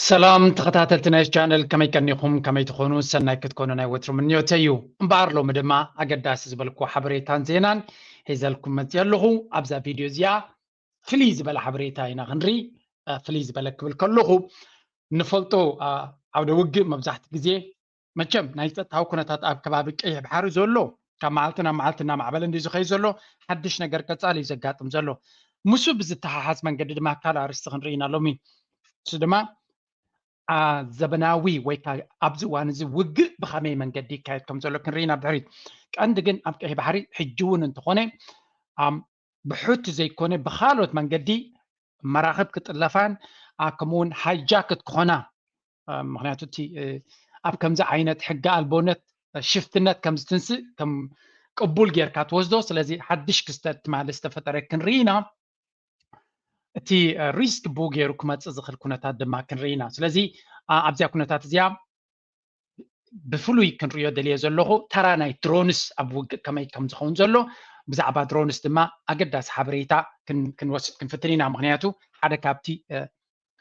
ሰላም ተኸታተልቲ ናይ ቻነል፣ ከመይ ቀኒኹም? ከመይ ትኾኑ? ሰናይ ክትኮኑ ናይ ወትሩ ምንዮተይ እዩ። እምበኣር ሎሚ ድማ ኣገዳሲ ዝበልኩ ሓበሬታን ዜናን ሒዘልኩም መፅእ ኣለኹ። ኣብዛ ቪድዮ እዚኣ ፍልይ ዝበለ ሓበሬታ ኢና ክንርኢ። ፍልይ ዝበለ ክብል ከለኹ፣ ንፈልጦ ዓውደ ውግእ መብዛሕቲ ግዜ መቸም ናይ ፀጥታዊ ኩነታት ኣብ ከባቢ ቀይሕ ባሕሪ ዘሎ ካብ መዓልቲ ናብ መዓልቲ እናማዕበለ እንዲ ዝኸይ ዘሎ ሓድሽ ነገር ቀፃሊ እዩ ዘጋጥም ዘሎ። ምስኡ ብዝተሓሓዝ መንገዲ ድማ ካልእ ኣርእስቲ ክንርኢ ኢና ሎሚ። እሱ ድማ ዘበናዊ ወይ ከዓ ኣብዚ እዋን እዚ ውግእ ብኸመይ መንገዲ ይካየድ ከም ዘሎ ክንርኢ ኢና ብድሕሪት። ቀንዲ ግን ኣብ ቀይሕ ባሕሪ ሕጂ እውን እንተኾነ ብሑቲ ዘይኮነ ብካልኦት መንገዲ መራኽብ ክጥለፋን ከምኡውን ሃይጃክት ክኾና፣ ምክንያቱ እቲ ኣብ ከምዚ ዓይነት ሕጊ ኣልቦነት ሽፍትነት ከም ዝትንስእ ከም ቅቡል ጌርካ ትወስዶ። ስለዚ ሓድሽ ክስተት ትማሊ ዝተፈጠረ ክንርኢ ኢና። እቲ ሪስክ ብኡ ገይሩ ክመፅእ ዝኽእል ኩነታት ድማ ክንርኢ ኢና። ስለዚ ኣብዚኣ ኩነታት እዚኣ ብፍሉይ ክንሪኦ ደልየ ዘለኹ ተራ ናይ ድሮንስ ኣብ ውግእ ከመይ ከም ዝኸውን ዘሎ፣ ብዛዕባ ድሮንስ ድማ ኣገዳሲ ሓበሬታ ክንወስድ ክንፍትን ኢና። ምክንያቱ ሓደ ካብቲ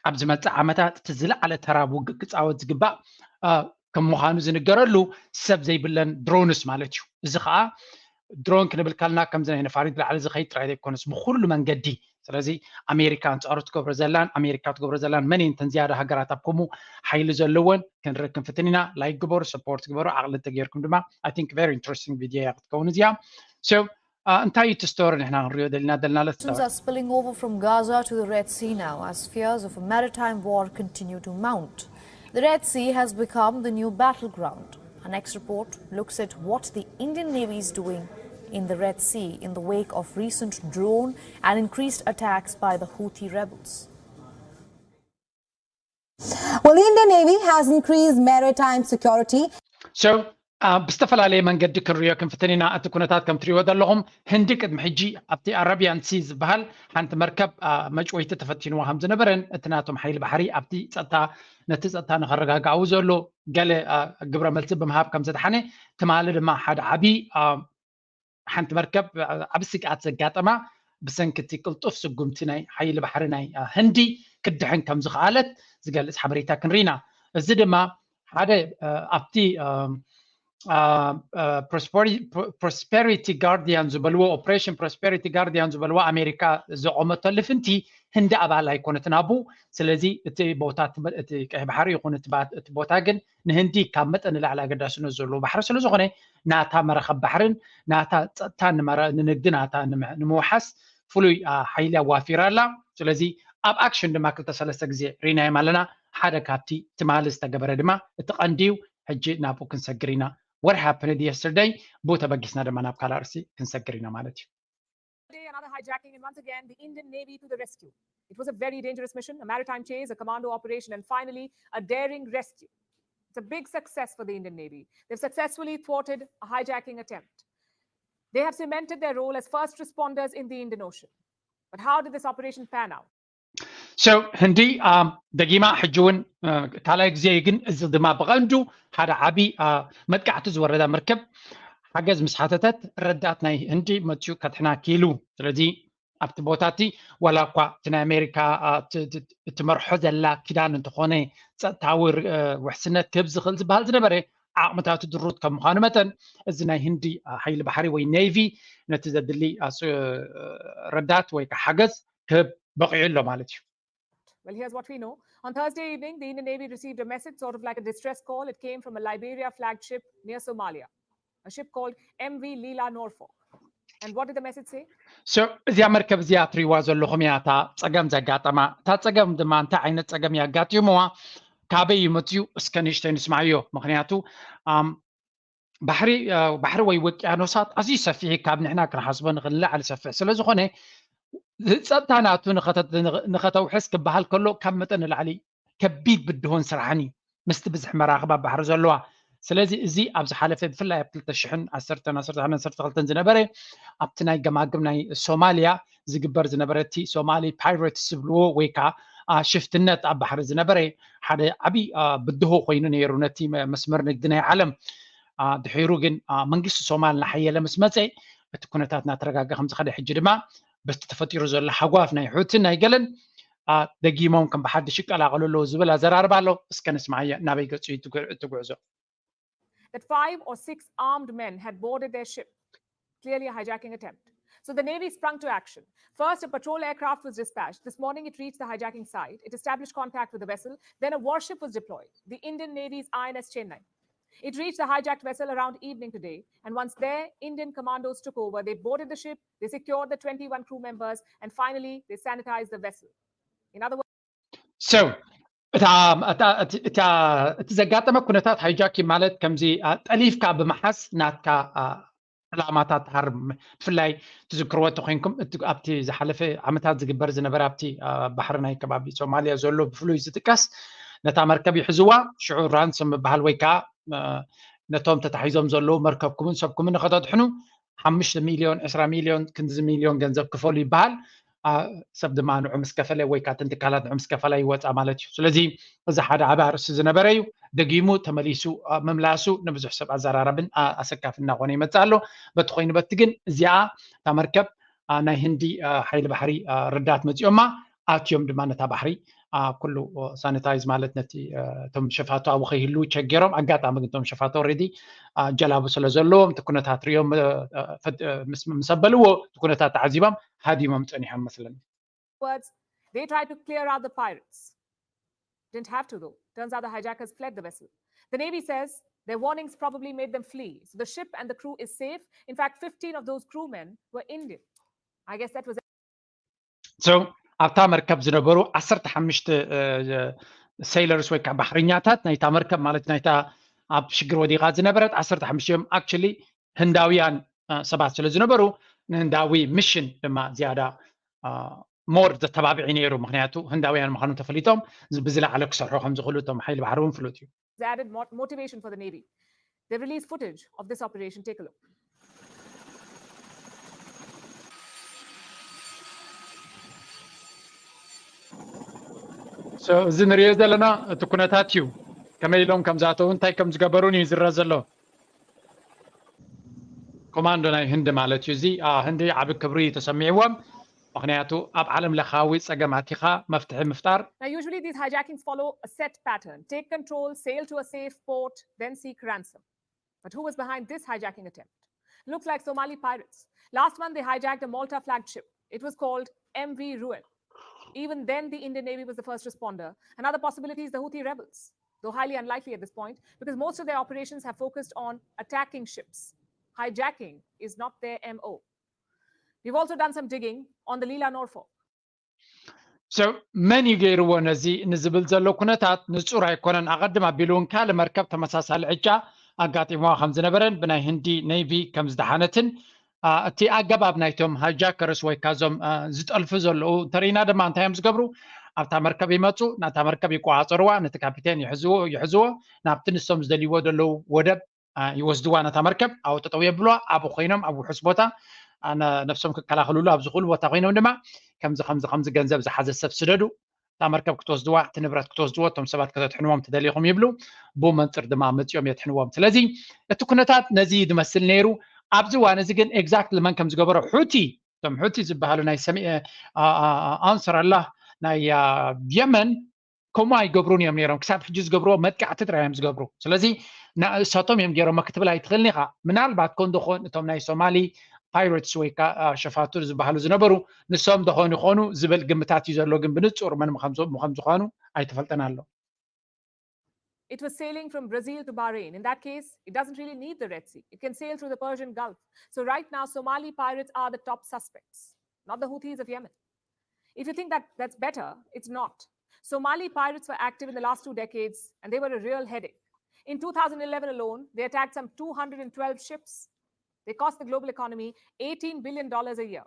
ኣብ ዝመፅእ ዓመታት እቲ ዝለዓለ ተራ ውግእ ክፃወት ዝግባእ ከም ምዃኑ ዝንገረሉ ሰብ ዘይብለን ድሮንስ ማለት እዩ። እዚ ከዓ ድሮን ክንብል ከልና ከምዚ ናይ ነፋሪት ላዕሊ ዝኸይድ ጥራይ ዘይኮነስ ብኩሉ መንገዲ። ስለዚ ኣሜሪካ ኣንፃሩ ትገብሮ ዘላን ኣሜሪካ ትገብሮ ዘላን መን እየን እተን ዝያዳ ሃገራት ኣብ ከምኡ ሓይሊ ዘለወን ክንርኢ ክንፍትን ኢና። ላይክ ግበሩ፣ ሰፖርት ግበሩ። ዓቕሊ እንተገይርኩም ድማ I think very interesting video እያ ክትከውን እዚኣ። So እንታይ እዩ እቲ ስቶሪ ንሕና ክንሪኦ ደሊና ደልና? Let's start. Are spilling over from Gaza to the Red Sea now as fears of a maritime war continue to mount. The Red Sea has become the new battleground. Our next report looks at what the Indian Navy is doing in the Red Sea in the wake of recent drone and increased attacks by the Houthi rebels. Well, the Indian Navy has increased maritime security. So ብዝተፈላለየ መንገዲ ክንሪኦ ክንፍትን ኢና። እቲ ኩነታት ከም ትሪእዎ ዘለኹም ህንዲ ቅድሚ ሕጂ ኣብቲ ኣረቢያን ሲ ዝበሃል ሓንቲ መርከብ መጭወይቲ ተፈቲንዋ ከም ዝነበረን እቲ ናቶም ሓይሊ ባሕሪ ኣብቲ ጸጥታ ነቲ ጸጥታ ንኸረጋግኣዊ ዘሎ ገለ ግብረ መልሲ ብምሃብ ከም ዘድሓነ ትማሊ ድማ ሓደ ዓቢ ሓንቲ መርከብ ዓቢ ስግኣት ዘጋጠማ ብሰንኪ እቲ ቅልጡፍ ስጉምቲ ናይ ሓይሊ ባሕሪ ናይ ህንዲ ክድሕን ከም ዝኸኣለት ዝገልጽ ሓበሬታ ክንርኢ ኢና። እዚ ድማ ሓደ ኣብቲ ፕሮስፐሪቲ ጋርዲያን ዝበልዎ ኦፕሬሽን ፕሮስፐሪቲ ጋርዲያን ዝበልዎ ኣሜሪካ ዘቆመቶ ልፍንቲ ህንዲ ኣባል ኣይኮነትን ኣብኡ። ስለዚ እቲ ቦታ እቲ ቀይሕ ባሕሪ ይኹን እቲ ቦታ ግን ንህንዲ ካብ መጠን ንላዕሊ ኣገዳስነት ዘለዎ ባሕሪ ስለ ዝኾነ ናታ መራኸብ ባሕርን ናታ ፀጥታ ንንግዲ ናታ ንምውሓስ ፍሉይ ሓይሊ ኣዋፊራ ኣላ። ስለዚ ኣብ ኣክሽን ድማ ክልተ ሰለስተ ግዜ ሪናዮም ኣለና። ሓደ ካብቲ ትማሊ ዝተገበረ ድማ እቲ ቀንዲ እዩ። ሕጂ ናብኡ ክንሰግር ኢና። What happened yesterday? ብኡ ተበጊስና ድማ ናብ ካልእ ኣርእስቲ ክንሰግር ኢና ማለት እዩ። Day, another hijacking, and once again, the Indian Navy to the rescue. It was a very dangerous mission, a maritime chase, a commando operation, and finally, a daring rescue. It's a big success for the Indian Navy. They've successfully thwarted a hijacking attempt. They have cemented their role as first responders in the Indian Ocean. But how did this operation pan out? So ህንዲ ደጊማ ሕጂ እውን ካልኣይ ግዜ ግን እዚ ድማ ብቐንዱ ሓደ ዓቢ መጥቃዕቲ ዝወረዳ መርከብ ሓገዝ ምስ ሓተተት ረዳት ናይ ህንዲ መፅኡ ከድሕና ክኢሉ። ስለዚ ኣብቲ ቦታ እቲ ዋላ እኳ እቲ ናይ ኣሜሪካ ትመርሖ ዘላ ኪዳን እንተኾነ ፀጥታዊ ውሕስነት ክህብ ዝኽእል ዝበሃል ዝነበረ ዓቕምታቱ ድሩት ከም ምዃኑ መጠን እዚ ናይ ህንዲ ሓይሊ ባሕሪ ወይ ኔቪ ነቲ ዘድሊ ረዳት ወይ ከዓ ሓገዝ ክህብ በቒዑ ኣሎ ማለት እዩ። Well, here's what we know. On Thursday evening, the Indian Navy received a message, sort of like a distress call. It came from a Liberia flagged ship near Somalia, a ship called M V Leela Norfolk. And what did the message say? So እዚኣ መርከብ እዚኣ ትሪዋ ዘለኹም እያ እታ ፀገም ዘጋጠማ። እታ ፀገም ድማ እንታይ ዓይነት ፀገም እዩ ኣጋጢምዋ፣ ካበይ እዩ መፅኡ? እስከ ንእሽተይ ንስማዕዮ። ምክንያቱ ባሕሪ ባሕሪ ወይ ውቅያኖሳት ኣዝዩ ሰፊሕ ካብ ንሕና ክንሓስቦ ንኽእል ንላዕሊ ሰፊሕ ስለ ዝኾነ ጸጥታ ናቱ ንኸተውሕስ ክበሃል ከሎ ካብ መጠን ንላዕሊ ከቢድ ብድሆን ስራሕን እዩ ምስቲ ብዝሒ መራኽብ ኣብ ባሕሪ ዘለዋ። ስለዚ እዚ ኣብ ዝሓለፈ ብፍላይ ኣብ ክልተ ሽሕን ዓሰርተን ዓሰርተ ሓደን ዓሰርተ ክልተን ዝነበረ ኣብቲ ናይ ገማግም ናይ ሶማልያ ዝግበር ዝነበረ እቲ ሶማሊ ፓይረትስ ዝብልዎ ወይ ከዓ ሽፍትነት ኣብ ባሕሪ ዝነበረ ሓደ ዓብዪ ብድሆ ኮይኑ ነይሩ ነቲ መስመር ንግዲ ናይ ዓለም። ድሒሩ ግን መንግስቲ ሶማል እናሓየለ ምስ መፀ እቲ ኩነታት እናተረጋገ ከም ዝኸደ ሕጂ ድማ በቲ ተፈጢሩ ዘሎ ሃጓፍ ናይ ሑትን ናይ ገለን ደጊሞም ከም ብሓድሽ ይቀላቐሉ ኣለዉ ዝብል ኣዘራርባ ኣሎ። እስከ ንስማዓዮ ናበይ ገጹ እዩ እቲ ጉዕዞ። That five or six armed men had boarded their ship. Clearly a hijacking attempt. So the Navy sprung to action. First, a patrol aircraft was dispatched. This morning, it reached the hijacking site. It established contact with the vessel. Then a warship was deployed, the Indian Navy's I N S Chennai. It reached the hijacked vessel around evening today, and once there, Indian commandos took over. They boarded the ship, they secured the twenty-one crew members, and finally, they sanitized the vessel. In other words, So እታ እቲ ዘጋጠመ ኩነታት ሃይጃኪ ማለት ከምዚ ጠሊፍካ ብምሓዝ ናትካ ዕላማታት ትሃርም። ብፍላይ ትዝክርዎ እንተኮይንኩም ኣብቲ ዝሓለፈ ዓመታት ዝግበር ዝነበረ ኣብቲ ባሕሪ ናይ ከባቢ ሶማልያ ዘሎ ብፍሉይ ዝጥቀስ ነታ መርከብ ይሕዝዋ ሽዑ ራንሶም ምበሃል ወይ ከዓ ነቶም ተታሒዞም ዘለዉ መርከብኩምን ሰብኩምን ንኸተድሕኑ ሓሙሽተ ሚልዮን ዕስራ ሚልዮን ክንድዚ ሚልዮን ገንዘብ ክፈሉ ይበሃል። ሰብ ድማ ንዑ ምስ ከፈለ ወይ ካተን ትካላት ንዑ ምስ ከፈላ ይወፃ ማለት እዩ። ስለዚ እዚ ሓደ ዓቢ ኣርእስቲ ዝነበረ እዩ። ደጊሙ ተመሊሱ ምምላሱ ንብዙሕ ሰብ ኣዘራራብን ኣሰካፊ እናኾነ ይመፅእ ኣሎ። በቲ ኮይኑ በቲ ግን እዚኣ እታ መርከብ ናይ ህንዲ ሓይሊ ባሕሪ ረዳት መፂኦማ ኣትዮም ድማ ነታ ባሕሪ ኩሉ ሳኒታይዝ ማለት ነቲ እቶም ሸፋቱ ኣብኡ ከይህልዉ ቸገሮም። ኣጋጣሚ ግን እቶም ሸፋቱ ኦልሬዲ ጀላቡ ስለ ዘለዎም እቲ ኩነታት ሪኦም ምስ ኣበልዎ እቲ ኩነታት ተዓዚቦም ሃዲሞም ፀኒሖም መስለኒ። Words, they tried to clear out the pirates. Didn't have to though. Turns out the hijackers fled the vessel. The Navy says their warnings probably made them flee. So the ship and the crew is safe. In fact, fifteen of those crewmen were Indian. I guess that was So ኣብታ መርከብ ዝነበሩ ዓሰርተ ሓሙሽተ sailors ወይ ከዓ ባሕርኛታት ናይታ መርከብ ማለት ናይታ ኣብ ሽግር ወዲቓ ዝነበረት ዓሰርተ ሓሙሽተ እዮም። Actually ህንዳውያን ሰባት ስለ ዝነበሩ ንህንዳዊ ሚሽን ድማ ዝያዳ more ዘተባብዒ ነይሩ። ምክንያቱ ህንዳውያን ምዃኑ ተፈሊጦም ብዝለዓለ ክሰርሑ ከም ዝኽእሉ እቶም ሓይሊ ባሕሪ እውን ፍሉጥ እዩ። Added motivation for the Navy. They released footage of this operation. Take a look. እዚ ንሪኦ ዘለና እቲ ኩነታት እዩ። ከመይ ኢሎም ከም ዝኣተዉ እንታይ ከም ዝገበሩን እዩ ዝረአ ዘሎ። ኮማንዶ ናይ ህንዲ ማለት እዩ። እዚ ህንዲ ዓቢ ክብሪ እዩ ተሰሚዕዎም። ምክንያቱ ኣብ ዓለም ለኻዊ ጸገም ኣቲኻ መፍትሒ ምፍጣር። Now, usually these hijackings follow a set pattern. Take control, sail to a safe port, then seek ransom. But who was behind this hijacking attempt? Looks like Somali pirates. Last month, they hijacked a Malta-flagged ship. It was called M V Ruin. Even then, the Indian Navy was the first responder. Another possibility is the Houthi rebels, though highly unlikely at this point, because most of their operations have focused on attacking ships. Hijacking is not their M O. We've also done some digging on the Lila Norfolk. So መን እዩ ገይርዎ ነዚ ንዝብል ዘሎ ኩነታት ንጹር ኣይኮነን። ኣቐድም ኣቢሉ እውን ካልእ መርከብ ተመሳሳሊ ዕጫ ኣጋጢምዋ ከም ዝነበረን ብናይ ህንዲ ኔቪ ከም ዝደሓነትን እቲ ኣገባብ ናይቶም ሃይጃከርስ ወይ ካዞም ዝጠልፉ ዘለዉ እንተርኢና ድማ እንታይ እዮም ዝገብሩ? ኣብታ መርከብ ይመፁ፣ ናታ መርከብ ይቆፃፀርዋ፣ ነቲ ካፒቴን ይሕዝዎ፣ ናብቲ ንሶም ዝደልይዎ ዘለዉ ወደብ ይወስድዋ፣ ነታ መርከብ ኣብኡ ጠጠው የብልዋ። ኣብኡ ኮይኖም ኣብ ውሑስ ቦታ ነብሶም ክከላኸልሉ ኣብ ዝኽእሉ ቦታ ኮይኖም ድማ ከምዚ ከምዚ ከምዚ ገንዘብ ዝሓዘ ሰብ ስደዱ፣ እታ መርከብ ክትወስድዋ፣ እቲ ንብረት ክትወስድዎ፣ እቶም ሰባት ከተድሕንዎም ትደሊኹም ይብሉ። ብኡ መንፅር ድማ መፂኦም የድሕንዎም። ስለዚ እቲ ኩነታት ነዚ እዩ ዝመስል ነይሩ። ኣብዚ እዋን እዚ ግን ኤግዛክትሊ መን ከም ዝገበሮ፣ ሑቲ፣ እቶም ሑቲ ዝበሃሉ ናይ ሰሚ ኣንሰር ኣላህ ናይ የመን ከምኡ ኣይገብሩን እዮም ነይሮም። ክሳብ ሕጂ ዝገብርዎ መጥቃዕቲ ጥራይ እዮም ዝገብሩ። ስለዚ ንሳቶም እዮም ገይሮሞ ክትብል ኣይትኽእልን ኢኻ። ምናልባት ኮን ደኾን እቶም ናይ ሶማሊ ፓይረትስ ወይ ከዓ ሸፋቱ ዝበሃሉ ዝነበሩ ንሶም ደኾን ይኾኑ ዝብል ግምታት እዩ ዘሎ። ግን ብንጹር መን ምኸም ዝኾኑ ኣይተፈልጠን ኣሎ። It was sailing from Brazil to Bahrain. In that case, it doesn't really need the Red Sea. It can sail through the Persian Gulf. So right now, Somali pirates are the top suspects, not the Houthis of Yemen. If you think that that's better, it's not. Somali pirates were active in the last two decades, and they were a real headache. In two thousand eleven alone, they attacked some two hundred twelve ships. They cost the global economy eighteen billion dollars a year.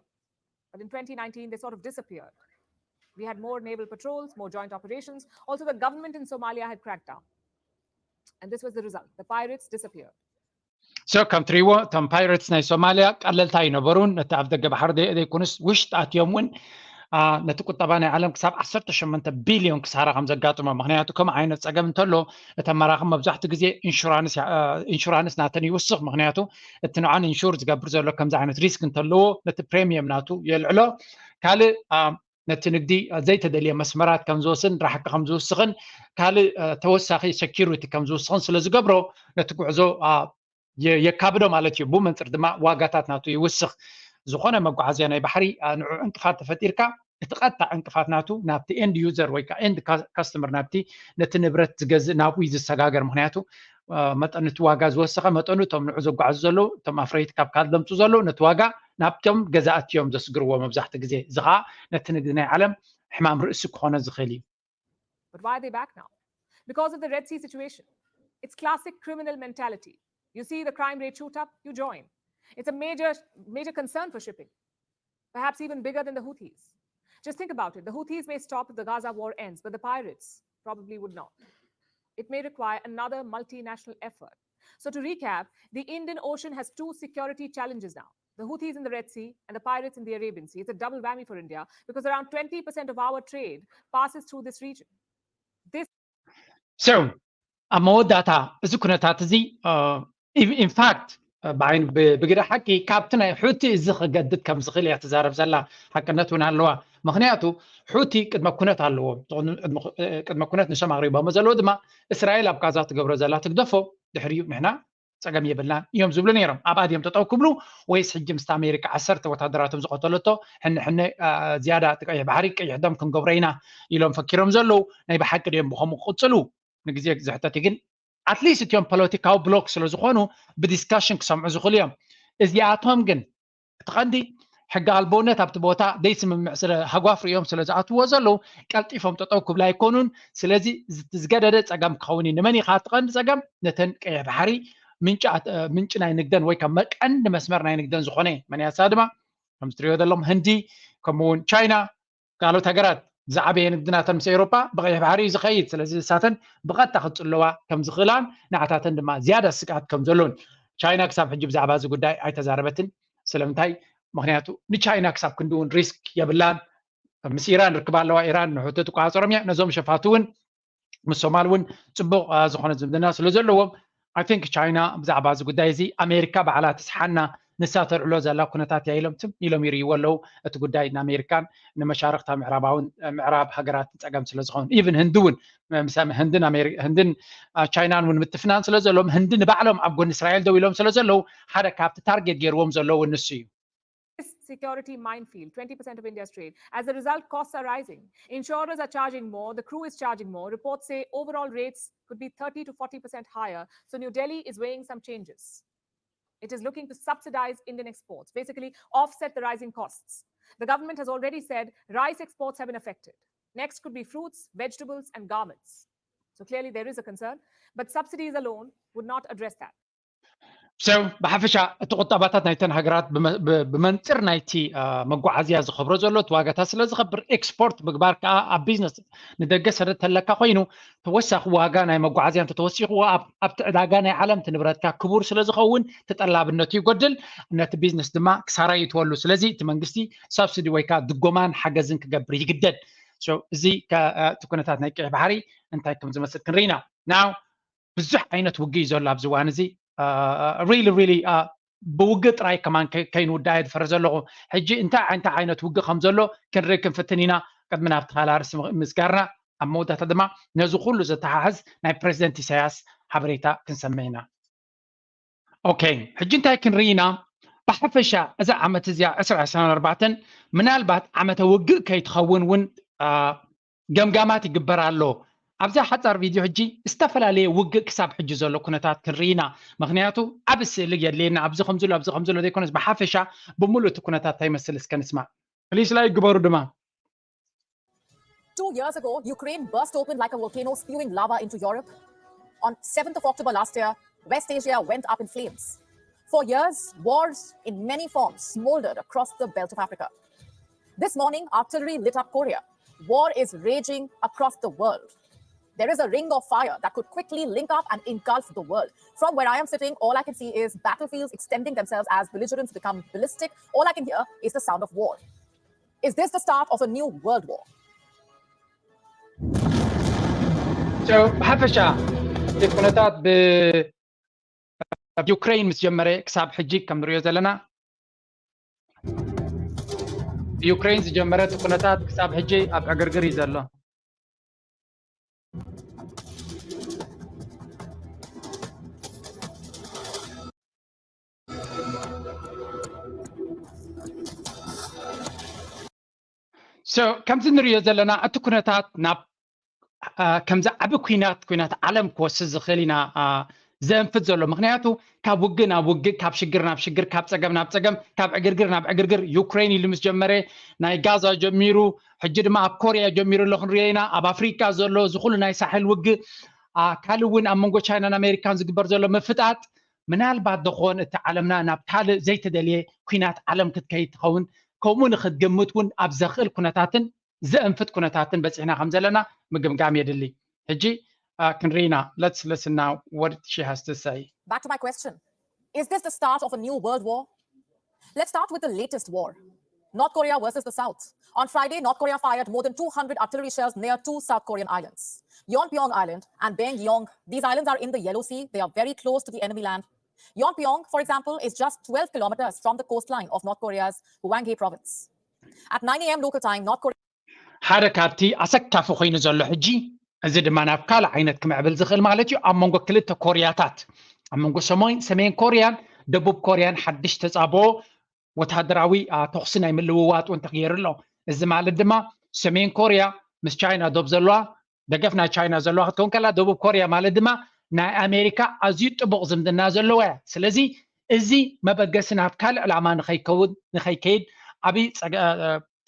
But in twenty nineteen, they sort of disappeared. We had more naval patrols, more joint operations. Also, the government in Somalia had cracked down. And this was the result. The pirates disappeared. So ከም ትሪእዎ እቶም ፓይረትስ ናይ ሶማሊያ ቀለልቲ ኣይነበሩን። ነቲ ኣብ ደገ ባሕሪ ዘይኮኑስ ውሽጢ ኣትዮም እውን ነቲ ቁጠባ ናይ ዓለም ክሳብ ዓሰርተ ሸሞንተ ቢልዮን ክሳራ ከም ዘጋጥሞ። ምክንያቱ ከምኡ ዓይነት ፀገም እንተሎ እተን መራኽብ መብዛሕትኡ ግዜ ኢንሹራንስ ናተን ይውስኽ። ምክንያቱ እቲ ንዖን ኢንሹር ዝገብር ዘሎ ከምዚ ዓይነት ሪስክ እንተለዎ ነቲ ፕሬሚየም ናቱ የልዕሎ። ካልእ ነቲ ንግዲ ዘይተደልየ መስመራት ከም ዝወስን፣ ራሕቂ ከም ዝውስኽን፣ ካልእ ተወሳኺ ሴኩሪቲ ከም ዝውስኽን ስለ ዝገብሮ፣ ነቲ ጉዕዞ የካብዶ ማለት እዩ። ብኡ መንፅር ድማ ዋጋታት ናቱ ይውስኽ። ዝኾነ መጓዓዝያ ናይ ባሕሪ ንዑ ዕንቅፋት ተፈጢርካ፣ እቲ ቀጥታ ዕንቅፋት ናቱ ናብቲ ኤንድ ዩዘር ወይ ከዓ ኤንድ ካስተመር፣ ናብቲ ነቲ ንብረት ዝገዝእ ናብኡ እዩ ዝሰጋገር። ምክንያቱ መጠን እቲ ዋጋ ዝወሰኸ መጠኑ እቶም ንዑ ዘጓዓዙ ዘለዉ፣ እቶም ኣፍረይቲ ካብ ካልእ ዘምፅኡ ዘለዉ ነቲ ዋጋ ናብቶም ገዛእቲ እዮም ዘስግርዎ መብዛሕትኡ ግዜ። እዚ ከዓ ነቲ ንግዲ ናይ ዓለም ሕማም ርእሲ ክኾነ ዝኽእል እዩ። But why are they back now? Because of the Red Sea situation. It's classic criminal mentality. You see the crime rate shoot up, you join. It's a major, major concern for shipping, perhaps even bigger than the Houthis. Just think about it. The Houthis may stop if the Gaza war ends, but the pirates probably would not. It may require another multinational effort. So, to recap, the Indian Ocean has two security challenges now: the Houthis in the Red Sea and the pirates in the Arabian Sea. It's a double whammy for India because around twenty percent of our trade passes through this region. So ኣብ መወዳእታ እዚ ኩነታት እዚ ኢንፋክት ብዓይን ብግደ ሓቂ ካብቲ ናይ ሑቲ እዚ ክገድድ ከም ዝኽእል እያ ትዛረብ ዘላ። ሓቅነት እውን ኣለዋ። ምክንያቱ ሑቲ ቅድመ ኩነት ኣለዎ። ቅድመ ኩነት ንሶም ኣቕሪቦሞ ዘለዉ ድማ እስራኤል ኣብ ጋዛ ትገብሮ ዘላ ትግደፎ፣ ድሕሪኡ ንሕና ፀገም የብልናን እዮም ዝብሉ ነይሮም። ኣብኣ ድዮም ጠጠው ክብሉ ወይስ ሕጂ ምስቲ ኣሜሪካ ዓሰርተ ወታደራቶም ዝቐተለቶ ሕነ ሕነ ዝያዳ እቲ ቀይሕ ባሕሪ ቀይሕ ደም ክንገብሮ ኢና ኢሎም ፈኪሮም ዘለዉ? ናይ ብሓቂ ድዮም ብኸምኡ ክቕፅሉ? ንግዜ ዝሕተት እዩ። ግን ኣትሊስት እቲኦም ፖለቲካዊ ብሎክ ስለ ዝኾኑ ብዲስካሽን ክሰምዑ ዝኽእሉ እዮም። እዚኣቶም ግን እቲ ቀንዲ ሕጊ ኣልቦነት ኣብቲ ቦታ ደይስምምዕ ስለ ሃጓፍ ርእዮም ስለ ዝኣትዎ ዘለዉ ቀልጢፎም ጠጠው ክብሉ ኣይኮኑን። ስለዚ ዝገደደ ፀገም ክኸውን እዩ። ንመን ኢኻ እቲ ቀንዲ ፀገም? ነተን ቀይሕ ባሕሪ ምንጪ ናይ ንግደን ወይ ካብ ቀንዲ መስመር ናይ ንግደን ዝኾነ መን እያ ንሳ ድማ ከምዚ ትሪኦ ዘለኹም ህንዲ፣ ከምኡ እውን ቻይና፣ ካልኦት ሃገራት ዝዓበየ ንግዲ ናተን ምስ ኤውሮጳ ብቐይሕ ባሕሪ እዩ ዝኸይድ። ስለዚ ንሳተን ብቐጥታ ክፅለዋ ከም ዝኽእላን ንዓታተን ድማ ዝያዳ ስግኣት ከም ዘሎን። ቻይና ክሳብ ሕጂ ብዛዕባ እዚ ጉዳይ ኣይተዛረበትን። ስለምንታይ? ምክንያቱ ንቻይና ክሳብ ክንዲ እውን ሪስክ የብላን። ምስ ኢራን ርክባ ኣለዋ። ኢራን ንሑቲ ትቆፃፀሮም እያ። ነዞም ሸፋቱ እውን ምስ ሶማል እውን ፅቡቕ ዝኾነ ዝምድና ስለ ዘለዎም፣ ኣይ ቲንክ ቻይና ብዛዕባ እዚ ጉዳይ እዚ ኣሜሪካ ባዕላ ትስሓና፣ ንሳ ተልዕሎ ዘላ ኩነታት እያ ኢሎም ትም ኢሎም ይርእይዎ ኣለዉ። እቲ ጉዳይ ንኣሜሪካን ንመሻርኽታ ምዕራባውን ምዕራብ ሃገራትን ፀገም ስለ ዝኾኑ፣ ኢቭን ህንዲ እውን ህንድን ቻይናን እውን ምትፍናን ስለ ዘለዎም፣ ህንዲ ንባዕሎም ኣብ ጎኒ እስራኤል ደው ኢሎም ስለ ዘለዉ ሓደ ካብቲ ታርጌት ገይርዎም ዘለዉ ንሱ እዩ። This security minefield, twenty percent of India's trade. As a result, costs are rising. Insurers are charging more, the crew is charging more. Reports say overall rates could be thirty to forty percent higher. So New Delhi is weighing some changes. It is looking to subsidize Indian exports, basically offset the rising costs. The government has already said rice exports have been affected. Next could be fruits, vegetables, and garments. So clearly there is a concern, but subsidies alone would not address that. So ብሓፈሻ እቲ ቁጠባታት ናይተን ሃገራት ብመንፅር ናይቲ መጓዓዝያ ዝኸብሮ ዘሎ እቲ ዋጋታት ስለ ዝኸብር ኤክስፖርት ምግባር ከዓ ኣብ ቢዝነስ ንደገ ሰደድ ተለካ ኮይኑ ተወሳኺ ዋጋ ናይ መጓዓዝያ እንተተወሲኽዎ ኣብቲ ዕዳጋ ናይ ዓለም እቲ ንብረትካ ክቡር ስለ ዝኸውን ተጠላብነቱ ይጎድል፣ ነቲ ቢዝነስ ድማ ክሳራ ይእትወሉ። ስለዚ እቲ መንግስቲ ሳብሲዲ ወይ ከዓ ድጎማን ሓገዝን ክገብር ይግደድ። እዚ እቲ ኩነታት ናይ ቀይሕ ባሕሪ እንታይ ከም ዝመስል ክንርኢ ኢና። ናው ብዙሕ ዓይነት ውግእ እዩ ዘሎ ኣብዚ እዋን እዚ። ሪሊ ሪሊ ብውግእ ጥራይ ከማን ከይንውዳእ እየ ዝፈሪ ዘለኹ። ሕጂ እንታይ እንታይ ዓይነት ውግእ ከም ዘሎ ክንርኢ ክንፍትን ኢና። ቅድሚ ናብቲ ካልእ ኣርእስቲ ምስጋርና ኣብ መወዳእታ ድማ ነዚ ኩሉ ዘተሓሕዝ ናይ ፕሬዚደንት ኢሳያስ ሓበሬታ ክንሰምዕ ኢና። ኦኬ፣ ሕጂ እንታይ ክንርኢ ኢና? ብሓፈሻ እዛ ዓመት እዚኣ ዕስራ ዕስራን ኣርባዕተን ምናልባት ዓመተ ውግእ ከይትኸውን እውን ገምጋማት ይግበር ኣሎ። ኣብዛ ሓፃር ቪድዮ ሕጂ ዝተፈላለየ ውግእ ክሳብ ሕጂ ዘሎ ኩነታት ክንርኢ ኢና። ምክንያቱ ዓብ ስእሊ የድልየና። ኣብዚ ከምዝሎ ኣብዚ ከምዝሎ ዘይኮነስ ብሓፈሻ ብምሉእ እቲ ኩነታት እንታይ ይመስል እስከ ንስማዕ። ፕሊስ ላይክ ግበሩ ድማ። Two years ago, Ukraine burst open like a volcano, spewing lava into Europe. On seventh of October last year, West Asia went up in flames. For years, wars in many forms smoldered across the belt of Africa. This morning, artillery lit up Korea. War is raging across the world. There is a ring of fire that could quickly link up and engulf the world. From where I am sitting, all I can see is battlefields extending themselves as belligerents become ballistic. All I can hear is the sound of war. Is this the start of a new world war? So ብሓፈሻ እቲ ኩነታት ብ ዩክሬን ምስ ጀመረ ክሳብ ሕጂ ከም ንሪኦ ዘለና ብዩክሬን ዝጀመረ እቲ ኩነታት ክሳብ ሕጂ ኣብ ዕግርግር እዩ ዘሎ። So ከምዚ ንሪኦ ዘለና እቲ ኩነታት ናብ ከምዚ ዓቢ ኩናት ኩናት ዓለም ክወስድ ዝኽእል ኢና ዘንፍት ዘሎ። ምክንያቱ ካብ ውግእ ናብ ውግእ፣ ካብ ሽግር ናብ ሽግር፣ ካብ ጸገም ናብ ጸገም፣ ካብ ዕግርግር ናብ ዕግርግር፣ ዩክሬን ኢሉ ምስ ጀመረ፣ ናይ ጋዛ ጀሚሩ፣ ሕጂ ድማ ኣብ ኮርያ ጀሚሩ ኣሎ ክንሪኦ ኢና። ኣብ ኣፍሪቃ ዘሎ እዚ ኩሉ ናይ ሳሕል ውግእ፣ ካልእ እውን ኣብ መንጎ ቻይናን ኣሜሪካን ዝግበር ዘሎ ምፍጣጥ ምናልባት ደኾን እቲ ዓለምና ናብ ካልእ ዘይተደልየ ኩናት ዓለም ክትከይድ ትኸውን፣ ከምኡ ንክትግምት እውን ኣብ ዘኽእል ኩነታትን ዘእንፍት ኩነታትን በፂሕና ከም ዘለና ምግምጋም የድሊ። ሕጂ ክንሪና let's listen now what she has to say. Back to my question. Is this the start of a new world war? Let's start with the latest war. North Korea versus the South. On Friday, North Korea fired more than two hundred artillery shells near two South Korean islands, Yeonpyeong Island and Baengyeong. These islands are in the Yellow Sea. They are very close to the enemy land. Yeonpyeong, for example, is just twelve kilometers from the coastline of North Korea's Hwanghae province. At nine a.m. local time, North Korea ሓደ ካብቲ ኣሰካፊ ኮይኑ ዘሎ ሕጂ፣ እዚ ድማ ናብ ካልእ ዓይነት ክምዕብል ዝኽእል ማለት እዩ፣ ኣብ መንጎ ክልተ ኮርያታት፣ ኣብ መንጎ ሰሜን ኮርያን ደቡብ ኮርያን ሓድሽ ተጻብኦ ወተሃደራዊ ተኹሲ ናይ ምልውዋጥ እውን ተገይሩ ኣሎ። እዚ ማለት ድማ ሰሜን ኮርያ ምስ ቻይና ዶብ ዘለዋ፣ ደገፍ ናይ ቻይና ዘለዋ ክትከውን ከላ፣ ደቡብ ኮርያ ማለት ድማ ናይ ኣሜሪካ ኣዝዩ ጥቡቕ ዝምድና ዘለዋ እያ። ስለዚ እዚ መበገሲ ናብ ካልእ ዕላማ ንኸይከውን ንኸይከይድ ዓብዪ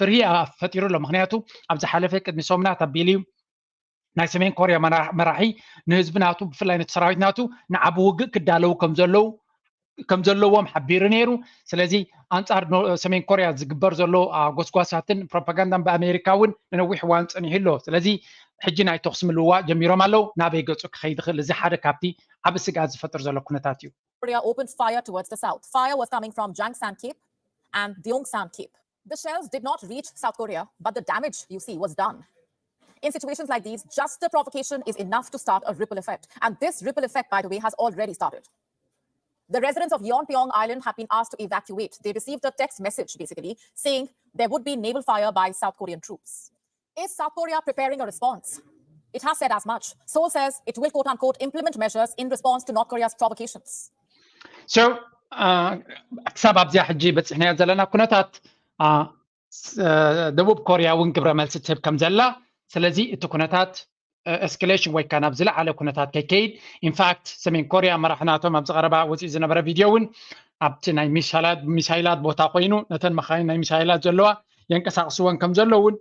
ፍርሂ ፈጢሩ ኣሎ። ምክንያቱ ኣብ ዝሓለፈ ቅድሚ ሰሙናት ኣቢሉ እዩ ናይ ሰሜን ኮርያ መራሒ ንህዝቢ ናቱ ብፍላይ ነቲ ሰራዊት ናቱ ንዓቢ ውግእ ክዳለዉ ከም ዘለዉ ከም ዘለዎም ሓቢሩ ነይሩ። ስለዚ ኣንጻር ሰሜን ኮርያ ዝግበር ዘሎ ጎስጓሳትን ፕሮፓጋንዳን ብኣሜሪካ እውን ንነዊሕ እዋን ጸኒሑ ኣሎ። ስለዚ ሕጂ ናይ ተኹሲ ምልውዋጥ ጀሚሮም ኣለዉ። ናበይ ገጹ ክኸይድ ይኽእል? እዚ ሓደ ካብቲ ዓቢ ስግኣት ዝፈጥር ዘሎ ኩነታት እዩ። Korea opened fire towards the south. Fire was coming from Jangsan Cape and Deongsam Cape. The shells did not reach South Korea, but the damage, you see, was done. In situations like these, just the provocation is enough to start a ripple effect. And this ripple effect, by the way, has already started. The residents of Yeonpyeong Island have been asked to evacuate. They received a text message, basically, saying there would be naval fire by South Korean troops. Is South Korea preparing a response? It has said as much. Seoul says it will, quote unquote, implement measures in response to North Korea's provocations. So ክሳብ ኣብዚኣ ሕጂ በፂሕናዮ ዘለና ኩነታት ደቡብ ኮርያ እውን ግብረ መልሲ ትህብ ከም ዘላ፣ ስለዚ እቲ ኩነታት ኤስካሌሽን ወይ ከዓ ናብ ዝለዓለ ኩነታት ከይከይድ፣ ኢንፋክት ሰሜን ኮርያ መራሒ ናቶም ኣብዚ ቀረባ ወፂኡ ዝነበረ ቪድዮ እውን ኣብቲ ናይ ሚሳይላት ቦታ ኮይኑ ነተን መኻይን ናይ ሚሳይላት ዘለዋ የንቀሳቅስወን ከም ዘሎ እውን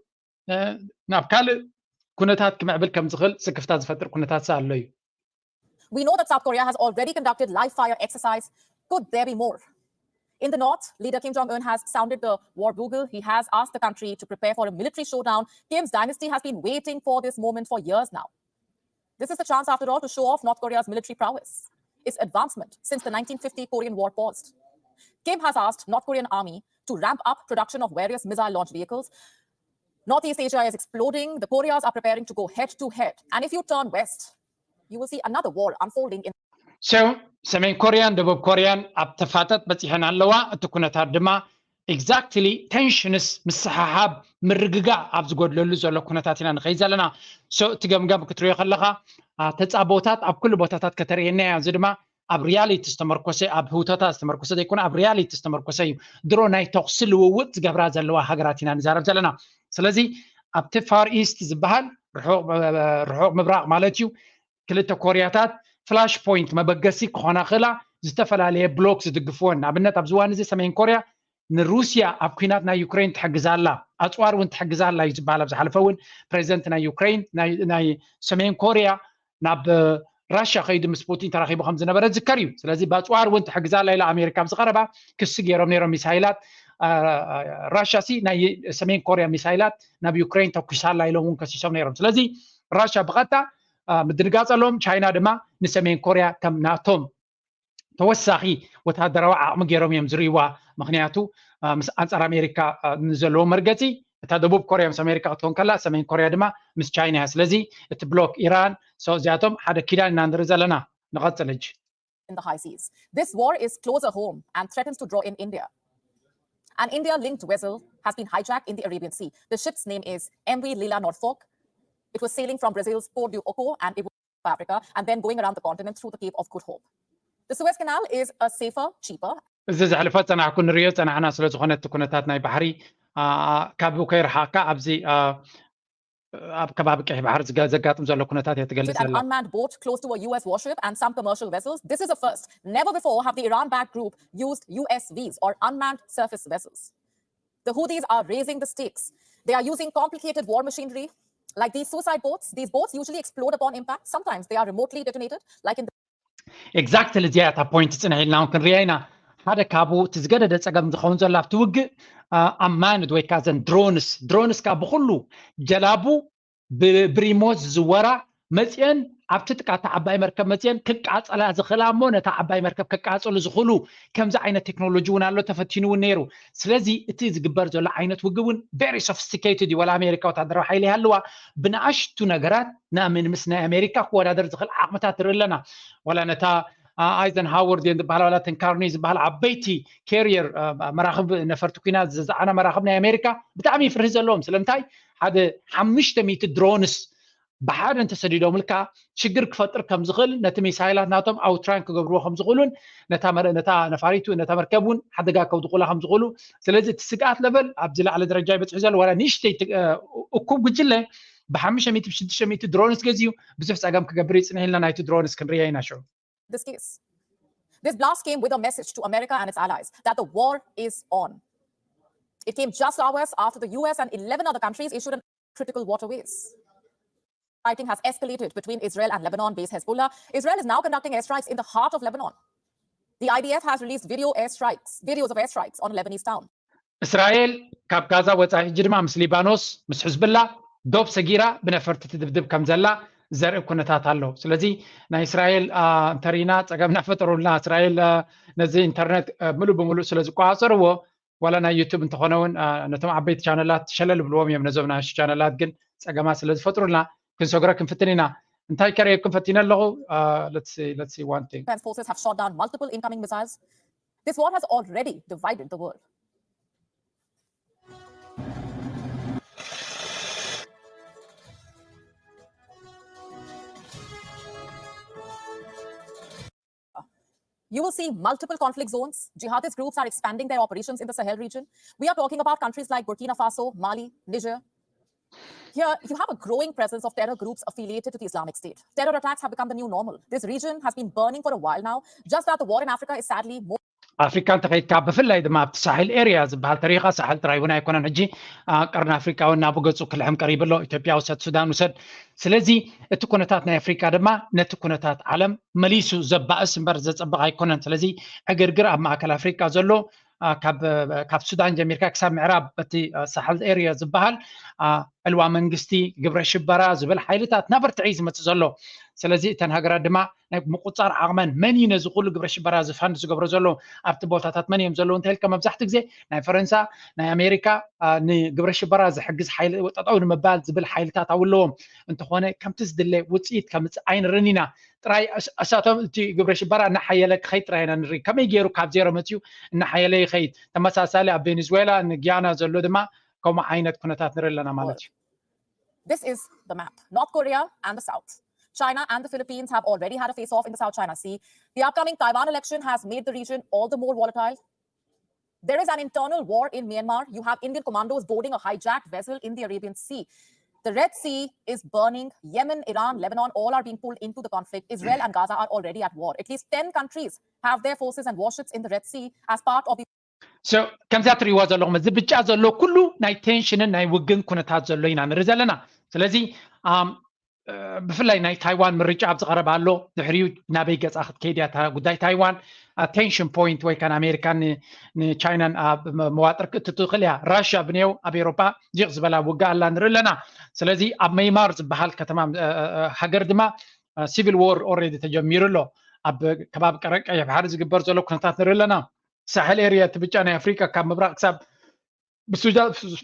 ናብ ካልእ ኩነታት ክምዕብል ከም ዝኽእል ስክፍታ ዝፈጥር ኩነታት ኣሎ እዩ። We know that South Korea has already conducted live fire exercise. Could there be more? In the north, leader Kim Jong un has sounded the war bugle. He has asked the country to prepare for a military showdown. Kim's dynasty has been waiting for this moment for years now. This is the chance, after all, to show off North Korea's military prowess, its advancement since the nineteen fifty Korean War paused. Kim has asked North Korean army to ramp up production of various missile launch vehicles. Northeast Asia is exploding. The Koreas are preparing to go head to head. And if you turn west, you will see another war unfolding in So ሰሜን ኮርያን ደቡብ ኮርያን ኣብ ተፋጠጥ በፂሐን ኣለዋ። እቲ ኩነታት ድማ ኤግዛክትሊ ቴንሽንስ፣ ምስሓሓብ፣ ምርግጋእ ኣብ ዝጎድለሉ ዘሎ ኩነታት ኢና ንኸይድ ዘለና። So እቲ ገምጋም ክትሪኦ ከለኻ ተፃቦታት ኣብ ኩሉ ቦታታት ከተርእየና እያ። እዚ ድማ ኣብ ሪያሊቲ ዝተመርኮሰ፣ ኣብ ህውተታ ዝተመርኮሰ ዘይኮነ ኣብ ሪያሊቲ ዝተመርኮሰ እዩ። ድሮ ናይ ተኹሲ ልውውጥ ዝገብራ ዘለዋ ሃገራት ኢና ንዛረብ ዘለና። ስለዚ ኣብቲ ፋር ኢስት ዝበሃል ርሑቕ ምብራቕ ማለት እዩ፣ ክልተ ኮርያታት ፍላሽ ፖይንት መበገሲ ክኾና ክእላ ዝተፈላለየ ብሎክ ዝድግፍወን። ንኣብነት ኣብዚ እዋን እዚ ሰሜን ኮርያ ንሩስያ ኣብ ኩናት ናይ ዩክሬን ትሕግዛ ኣላ፣ ኣፅዋር እውን ትሕግዛ ኣላ እዩ ዝበሃል። ኣብ ዝሓለፈ እውን ፕሬዚደንት ናይ ዩክሬን ናይ ሰሜን ኮርያ ናብ ራሽያ ከይዱ ምስ ፑቲን ተራኺቡ ከም ዝነበረ ዝከር እዩ። ስለዚ ብኣፅዋር እውን ትሕግዛ ኣላ ኢላ ኣሜሪካ ኣብዚ ቀረባ ክሲ ገይሮም ነይሮም። ሚሳይላት ራሽያ ሲ ናይ ሰሜን ኮርያ ሚሳይላት ናብ ዩክሬን ተኩሳ ኣላ ኢሎም እውን ከሲሶም ነይሮም። ስለዚ ራሽያ ብቐጥታ ምድንጋፅ ኣለዎም። ቻይና ድማ ንሰሜን ኮርያ ከም ናቶም ተወሳኺ ወታደራዊ ዓቕሚ ገይሮም እዮም ዝርእይዋ። ምክንያቱ ምስ ኣንፃር ኣሜሪካ ንዘለዎ መርገፂ እታ ደቡብ ኮርያ ምስ ኣሜሪካ ክትኮን ከላ ሰሜን ኮርያ ድማ ምስ ቻይና እያ። ስለዚ እቲ ብሎክ ኢራን እዚኣቶም ሓደ ኪዳን ኢና ንርኢ ዘለና። ንቐፅል ሕጂ። In the high seas. This war is closer home and threatens to draw in India. An India linked vessel has been hijacked in the Arabian Sea. The ship's name is M V Lila Norfolk. It was sailing from Brazil's Porto de Oco and it was Africa and then going around the continent through the Cape of Good Hope. The Suez Canal is a safer, cheaper, እዚ ዘሕልፈ ጸናሕኩ ንሪኦ ጸናሕና ስለ ዝኾነ እቲ ኩነታት ናይ ባሕሪ ካብ ከይረሓቕካ ኣብዚ ኣብ ከባቢ ቀይሕ ባሕሪ ዘጋጥም ዘሎ ኩነታት እየ ትገልጽ ዘላ። Unmanned boat close to a U S warship and some commercial vessels. This is a first. Never before have the Iran-backed group used U S Vs or unmanned surface vessels. The Houthis are raising the stakes. They are using complicated war machinery like these suicide boats. These boats usually explode upon impact. Sometimes they are remotely detonated, like in the Exactly እዚኣ እታ point ጽንሕ ኢልና እውን ክንሪኣ ኢና። ሓደ ካብኡ እቲ ዝገደደ ጸገም ዝኸውን ዘሎ ኣብቲ ውግእ unmanned ወይ ከዓ ዘን drones drones ከዓ ብኩሉ ጀላቡ ብሪሞት ዝዝወራ መፅአን ኣብቲ ጥቃ እታ ዓባይ መርከብ መፅአን ክቃፀላ ዝኽእላ እሞ ነታ ዓባይ መርከብ ከቃፅሉ ዝኽእሉ ከምዚ ዓይነት ቴክኖሎጂ እውን ኣሎ ተፈቲኑ እውን ነይሩ። ስለዚ እቲ ዝግበር ዘሎ ዓይነት ውግእ እውን very sophisticated እዩ። ዋላ ኣሜሪካ ወታደራዊ ሓይሊ ይሃልዋ ብንኣሽቱ ነገራት ንምስ ናይ ኣሜሪካ ክወዳደር ዝኽእል ዓቕምታት ንርኢ ኣለና። ዋላ ነታ ኣይዘንሃወር ድየን ዝበሃላ ዋላ ተንካርኒ ዝበሃል ዓበይቲ carrier መራኽብ ነፈርቲ ኩናት ዝፀዓና መራኽብ ናይ ኣሜሪካ ብጣዕሚ ፍርሂ ዘለዎም ስለምንታይ ሓደ ሓሙሽተ ሚእቲ drones ብሓደ እንተሰዲዶምልካ ሽግር ክፈጥር ከም ዝኽእል ነቲ ሚሳይላት ናቶም ኣውትራን ክገብርዎ ከም ዝኽእሉን ነታ ነፋሪቱ ነታ መርከብ እውን ሓደጋ ከውድቑላ ከም ዝኽእሉ ስለዚ እቲ ስግኣት ለቨል ኣብዚ ላዕሊ ደረጃ ይበፅሑ ዘሎ ዋላ ንእሽተይ እኩብ ጉጅለ ብሓሙሽተ ሚእቲ ብሽዱሽተ ሚእቲ drones ገዚኡ ብዙሕ ፀገም ክገብር ይፅንሕ ኢልና ናይቲ drones ክንርያ ኢና ሽዑ this case. This blast came with a message to America and its allies that the war is on. It came just hours after the U S and eleven other countries issued a critical waterways. Fighting has escalated between Israel and Lebanon-based Hezbollah. Israel is now conducting airstrikes in the heart of Lebanon. The I D F has released video airstrikes, videos of airstrikes on a Lebanese town. እስራኤል ካብ ጋዛ ወፃኢ ሕጂ ድማ ምስ ሊባኖስ ምስ ሕዝብላ ዶብ ሰጊራ ብነፈርቲ ትድብድብ ከም ዘላ ዘርኢ ኩነታት ኣሎ። ስለዚ ናይ እስራኤል እንተሪና ፀገምና ፈጠሩልና። እስራኤል ነዚ ኢንተርነት ምሉእ ብምሉእ ስለ ዝቆፃፀርዎ ዋላ ናይ ዩቱብ እንተኾነ እውን ነቶም ዓበይቲ ቻነላት ሸለል ብልዎም እዮም። ነዞም ናይ ቻነላት ግን ፀገማት ስለ ዝፈጥሩልና ክንሰግሮ ክንፍትን ኢና። እንታይ ከርእየኩም ፈቲነ ኣለኹ። Let's see, let's see one thing. Defense forces have shot down multiple incoming missiles. This war has already divided the world. You will see multiple conflict zones. Jihadist groups are expanding their operations in the Sahel region. We are talking about countries like Burkina Faso, Mali, Niger. Here, you have a growing presence of terror groups affiliated to the Islamic State. Terror attacks have become the new normal. This region has been burning for a while now, just that the war in Africa is sadly more ኣፍሪካ እንተኸይድካ ብፍላይ ድማ ኣብቲ ሳሕል ኤርያ ዝበሃል ተሪኻ ሳሕል ጥራይ እውን ኣይኮነን ሕጂ ቀርኒ ኣፍሪካ እውን ናብኡ ገፁ ክልሕም ቀሪቡ ኣሎ። ኢትዮጵያ ውሰድ፣ ሱዳን ውሰድ። ስለዚ እቲ ኩነታት ናይ ኣፍሪካ ድማ ነቲ ኩነታት ዓለም መሊሱ ዘባእስ እምበር ዘፀብቕ ኣይኮነን። ስለዚ ዕግርግር ኣብ ማእከል ኣፍሪካ ዘሎ ካብ ሱዳን ጀሚርካ ክሳብ ምዕራብ በቲ ሳሕል ኤርያ ዝበሃል ዕልዋ መንግስቲ ግብረ ሽበራ ዝብል ሓይልታት ናበርትዒ ዝመፅእ ዘሎ። ስለዚ እተን ሃገራት ድማ ናይ ምቁፃር ዓቕመን መን እዩ ነዚ ኩሉ ግብረ ሽበራ ዝፋንድ ዝገብሮ ዘሎ ኣብቲ ቦታታት መን እዮም ዘለዉ እንተልካ መብዛሕትኡ ግዜ ናይ ፈረንሳ ናይ ኣሜሪካ ንግብረ ሽበራ ዝሕግዝ ሓይሊ ጠጠው ንምባል ዝብል ሓይልታት ኣብለዎም እንተኾነ ከምቲ ዝድለ ውፅኢት ከምፅእ ኣይንርን ኢና። ጥራይ እሳቶም እቲ ግብረ ሽበራ እናሓየለ ክኸይድ ጥራይ ኢና ንርኢ። ከመይ ገይሩ ካብ ዜሮ መፅኡ እናሓየለ ይኸይድ። ተመሳሳሊ ኣብ ቬኔዙዌላ ንጊያና ዘሎ ድማ ከምኡ ዓይነት ኩነታት ንርኢ ኣለና ማለት እዩ። This is the map. North Korea and the South. China and the Philippines have already had a face off in the South China Sea. The upcoming Taiwan election has made the region all the more volatile. There is an internal war in Myanmar. You have Indian commandos boarding a hijacked vessel in the Arabian Sea. The Red Sea is burning. Yemen, Iran, Lebanon, all are being pulled into the conflict. Israel and Gaza are already at war. At least ten countries have their forces and warships in the Red Sea as part of the ከምዚኣ ትሪእዋ ዘለኹም እዚ ብጫ ዘሎ ኩሉ ናይ ቴንሽንን ናይ ውግን ኩነታት ዘሎ ኢና ንርኢ ዘለና። ስለዚ ብፍላይ ናይ ታይዋን ምርጫ ኣብ ዝቐረባ ኣሎ። ድሕሪኡ ናበይ ገፃ ክትከይድ እያ እታ ጉዳይ ታይዋን። ቴንሽን ፖይንት ወይ ከዓ ኣሜሪካን ንቻይናን ኣብ መዋጥር ክትትኽእል እያ። ራሽያ ብንየው ኣብ ኤሮፓ ዚቕ ዝበላ ውግእ ኣላ ንርኢ ኣለና። ስለዚ ኣብ መይማር ዝበሃል ከተማ ሃገር ድማ ሲቪል ዎር ኦልሬዲ ተጀሚሩ ኣሎ። ኣብ ከባቢ ቀረብ ቀይሕ ባሕሪ ዝግበር ዘሎ ኩነታት ንርኢ ኣለና። ሳሕል ኤርያ እቲ ብጫ ናይ ኣፍሪቃ ካብ ምብራቕ ክሳብ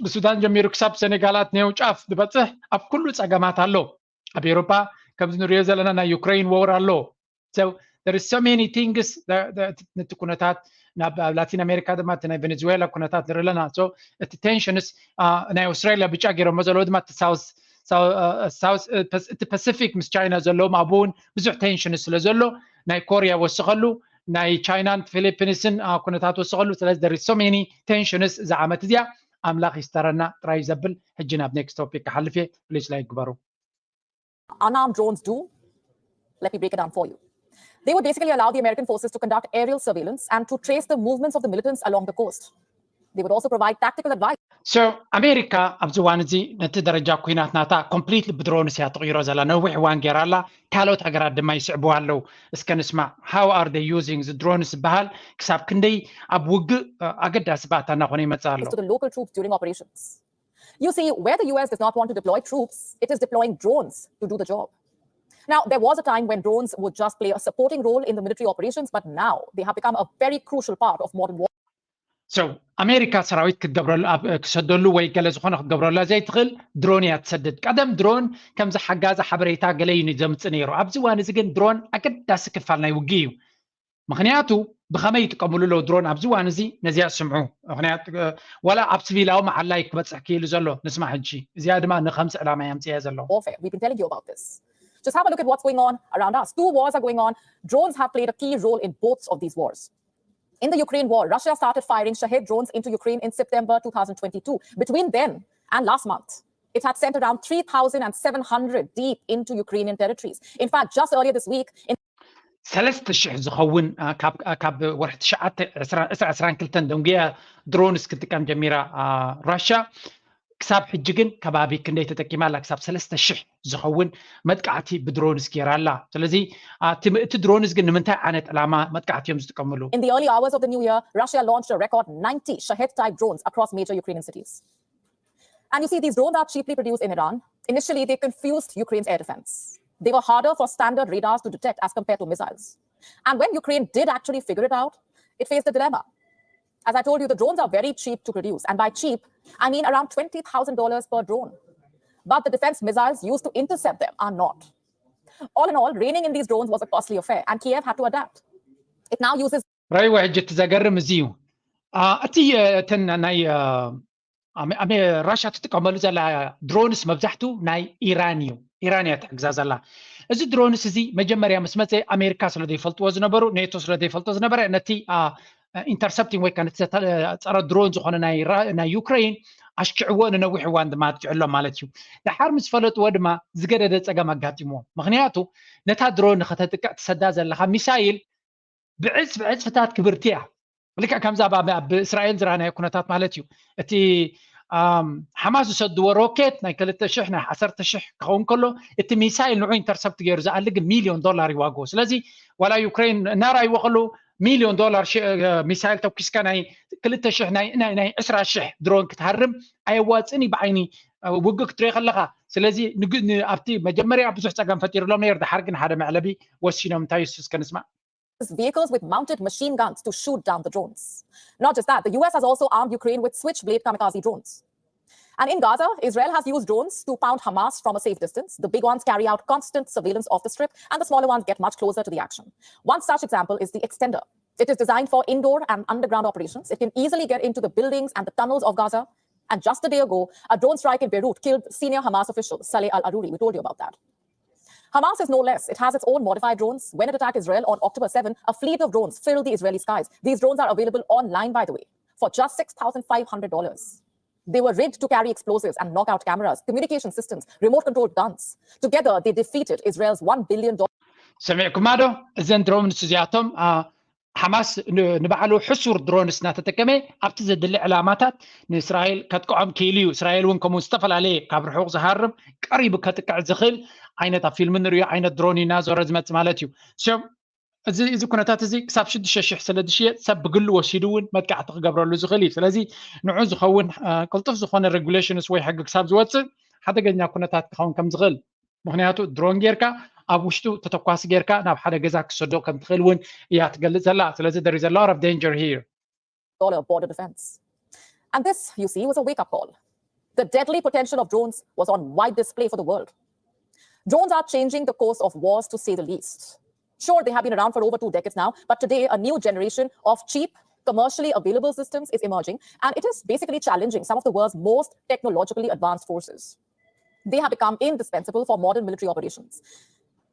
ብሱዳን ጀሚሩ ክሳብ ሰኔጋላት ኔው ጫፍ ዝበፅሕ ኣብ ኩሉ ፀገማት ኣሎ። ኣብ ኤሮፓ ከምዚ ንሪኦ ዘለና ናይ ዩክሬን ወር ኣሎ። there is so many things ነቲ ኩነታት ናብ ኣብ ላቲን ኣሜሪካ ድማ እቲ ናይ ቬኔዙዌላ ኩነታት ንርኢ ኣለና። So እቲ ቴንሽንስ ናይ ኣውስትራሊያ ብጫ ገይሮሞ ዘለዉ ድማ እቲ ሳውስ እቲ ፓሲፊክ ምስ ቻይና ዘለዎም ኣብኡ እውን ብዙሕ ቴንሽን ስለ ዘሎ ናይ ኮሪያ ወስኸሉ ናይ ቻይናን ፊሊፒንስን ኩነታት ወስኸሉ። ስለዚ there is so many tensions እዛ ዓመት እዚኣ ኣምላኽ ይስተረና ጥራይ ዘብል። ሕጂ ናብ ኔክስት ቶፒክ ክሓልፍ እየ። ፕሊስ ላይክ ግበሩ። Unarmed drones do? Let me break it down for you. They would basically allow the American forces to conduct aerial surveillance and to trace the movements of the militants along the coast. They would also provide tactical advice. So ኣሜሪካ ኣብዚ እዋን እዚ ነቲ ደረጃ ኩናት ናታ ኮምፕሊትሊ ብድሮንስ እያ ትቕይሮ ዘላ። ነዊሕ እዋን ገይራ ኣላ። ካልኦት ሃገራት ድማ ይስዕብዋ ኣለዉ። እስከ ንስማዕ። How are they using the drones ዝበሃል ክሳብ ክንደይ ኣብ ውግእ ኣገዳሲ ባእታ እናኾነ ይመፅእ ኣሎ። To the local troops during operations. You see, where the U S does not want to deploy troops, it is deploying drones to do the job. Now, there was a time when drones would just play a supporting role in the military operations, but now they have become a very crucial part of modern war. So ኣሜሪካ ሰራዊት ክትገብረሉ ክሰደሉ ወይ ገለ ዝኾነ ክትገብረላ ዘይትኽእል ድሮን እያ ትሰድድ። ቀደም ድሮን ከምዚ ሓጋዚ ሓበሬታ ገለ እዩ ዘምፅእ ነይሩ። ኣብዚ እዋን እዚ ግን ድሮን ኣገዳሲ ክፋል ናይ ውግእ እዩ። ምኽንያቱ ብኸመይ ይጥቀምሉ ኣለዉ ድሮን ኣብዚ እዋን እዚ ነዚኣ ስምዑ። ምኽንያቱ ዋላ ኣብ ስቪላዊ መዓላ እዩ ክበፅሕ ክኢሉ ዘሎ። ንስማዕ ሕጂ እዚኣ ድማ ንኸምዚ ዕላማ እያ ኣምፅያ ዘሎ። Warfare. We've been telling you about this. Just have a look at what's going on around us. Two wars are going on. Drones have played a key role in both of these wars. In the Ukraine war, Russia started firing Shahed drones into Ukraine in September two thousand twenty-two. Between then and last month, it had sent around three thousand seven hundred deep into Ukrainian territories. In fact, just earlier this week, in ሰለስተ ሽሕ ዝኸውን ካብ ወርሒ ትሽዓተ ዕስራ ዕስራን ክልተን ደንጉያ ድሮንስ ክትጥቀም ጀሚራ ራሻ። ክሳብ ሕጂ ግን ከባቢ ክንደይ ተጠቂማ ኣላ? ክሳብ ሰለስተ ሽሕ ዝኸውን መጥቃዕቲ ብድሮንስ ገይራ ኣላ። ስለዚ እቲ ድሮንስ ግን ንምንታይ ዓይነት ዕላማ መጥቃዕቲ እዮም ዝጥቀምሉ? In the early hours of the new year, Russia launched a record ninety Shahed type drones across major Ukrainian cities. And you see, these drones are cheaply produced in Iran. Initially, they confused Ukraine's air defense. They were harder for standard radars to detect as compared to missiles. And when Ukraine did actually figure it out, it faced a dilemma. As I told you, the drones are very cheap to produce. And by cheap, I mean around twenty thousand dollars per drone. But the defense missiles used to intercept them are not. All in all, reining in these drones was a costly affair, and Kiev had to adapt. It now uses ራይዋ ሕጂ እቲ ዘገርም እዚ እዩ። እቲ እተን ናይ ራሻ ትጥቀመሉ ዘላ ድሮንስ መብዛሕቱ ናይ ኢራን እዩ። ኢራን እያ ትሕግዛ ዘላ። እዚ ድሮንስ እዚ መጀመርያ ምስ መፀ ኣሜሪካ ስለ ዘይፈልጥዎ ዝነበሩ፣ ኔቶ ስለ ዘይፈልጦ ዝነበረ ነቲ ኢንተርሰፕቲንግ ወይ ከዓ ነቲ ፀረ ድሮን ዝኾነ ናይ ዩክሬን ኣሽክዕዎ ንነዊሕ እዋን ድማ ኣጥቂዑሎም ማለት እዩ። ድሓር ምስ ፈለጥዎ ድማ ዝገደደ ፀገም ኣጋጢምዎም። ምክንያቱ ነታ ድሮን ንኸተጥቅዕ ትሰዳ ዘለካ ሚሳይል ብዕፅፊ ዕፅፍታት ክብርቲ እያ። ልክዕ ከምዛ ኣብ እስራኤል ዝረኣናዮ ኩነታት ማለት እዩ። እቲ ሓማስ ዝሰድዎ ሮኬት ናይ ክልተ ሽሕ ናይ ዓሰርተ ሽሕ ክኸውን ከሎ እቲ ሚሳይል ንዑ ኢንተርሰፕት ገይሩ ዝኣሊ ግን ሚልዮን ዶላር ይዋግቦ። ስለዚ ዋላ ዩክሬን እናረኣይዎ ከለዉ ሚልዮን ዶላር ሚሳይል ተኩስካ ናይ ክልተ ሽሕ ናይ ዕስራ ሽሕ ድሮን ክትሃርም ኣየዋፅእን እዩ ብዓይኒ ውግእ ክትሪኦ ከለኻ። ስለዚ ኣብቲ መጀመርያ ብዙሕ ፀገም ፈጢሩሎም ነይሩ። ድሓር ግን ሓደ መዕለቢ ወሲኖም እንታይ እዩ እስከ ንስማዕ። Vehicles with mounted machine guns to shoot down the drones. Not just that, the U S has also armed Ukraine with Switchblade kamikaze drones. And in Gaza, Israel has used drones to pound Hamas from a safe distance. The big ones carry out constant surveillance of the strip, and the smaller ones get much closer to the action. One such example is the Extender. It is designed for indoor and underground operations. It can easily get into the buildings and the tunnels of Gaza. And just a day ago, a drone strike in Beirut killed senior Hamas official Saleh al Aruri. We told you about that. Hamas is no less. It has its own modified drones. When it attacked Israel on October seven, a fleet of drones filled the Israeli skies. These drones are available online, by the way, for just six thousand five hundred dollars. They were rigged to carry explosives and knockout cameras, communication systems, remote controlled guns. Together, they defeated Israel's one billion dollar. ሰሚዕኩማ ዶ? እዘን ድሮንስ እዚኣቶም ሓማስ ንባዕሉ ሕሱር ድሮንስ እናተጠቀመ ኣብቲ ዘድሊ ዕላማታት ንእስራኤል ከጥቅዖም ክኢሉ እዩ። እስራኤል እውን ከምኡ ዝተፈላለየ ካብ ርሑቕ ዝሃርም ቀሪቡ ከጥቅዕ ዝኽእል ዓይነት ኣብ ፊልም ንሪኦ ዓይነት ድሮን እዩ እናዞረ ዝመፅእ ማለት እዩ። እዚ ኩነታት እዚ ክሳብ ሽዱሽተ ሽሕ ስለ ዝሽየጥ ሰብ ብግሉ ወሲዱ እውን መጥቃዕቲ ክገብረሉ ዝኽእል እዩ። ስለዚ ንዑ ዝኸውን ቅልጡፍ ዝኾነ ሬጉሌሽንስ ወይ ሕጊ ክሳብ ዝወፅእ ሓደገኛ ኩነታት ክኸውን ከም ዝኽእል ምክንያቱ ድሮን ጌርካ ኣብ ውሽጡ ተተኳሲ ጌርካ ናብ ሓደ ገዛ ክሰዶ ከም ትኽእል እውን እያ ትገልጽ ዘላ። ስለዚ there is a lot of danger here. Dollar border defense. And this, you see, was a wake-up call. The deadly potential of drones was on wide display for the world. Drones are changing the course of wars, to say the least. Sure, they have been around for over two decades now, but today a new generation of cheap, commercially available systems is emerging, and it is basically challenging some of the world's most technologically advanced forces. They have become indispensable for modern military operations.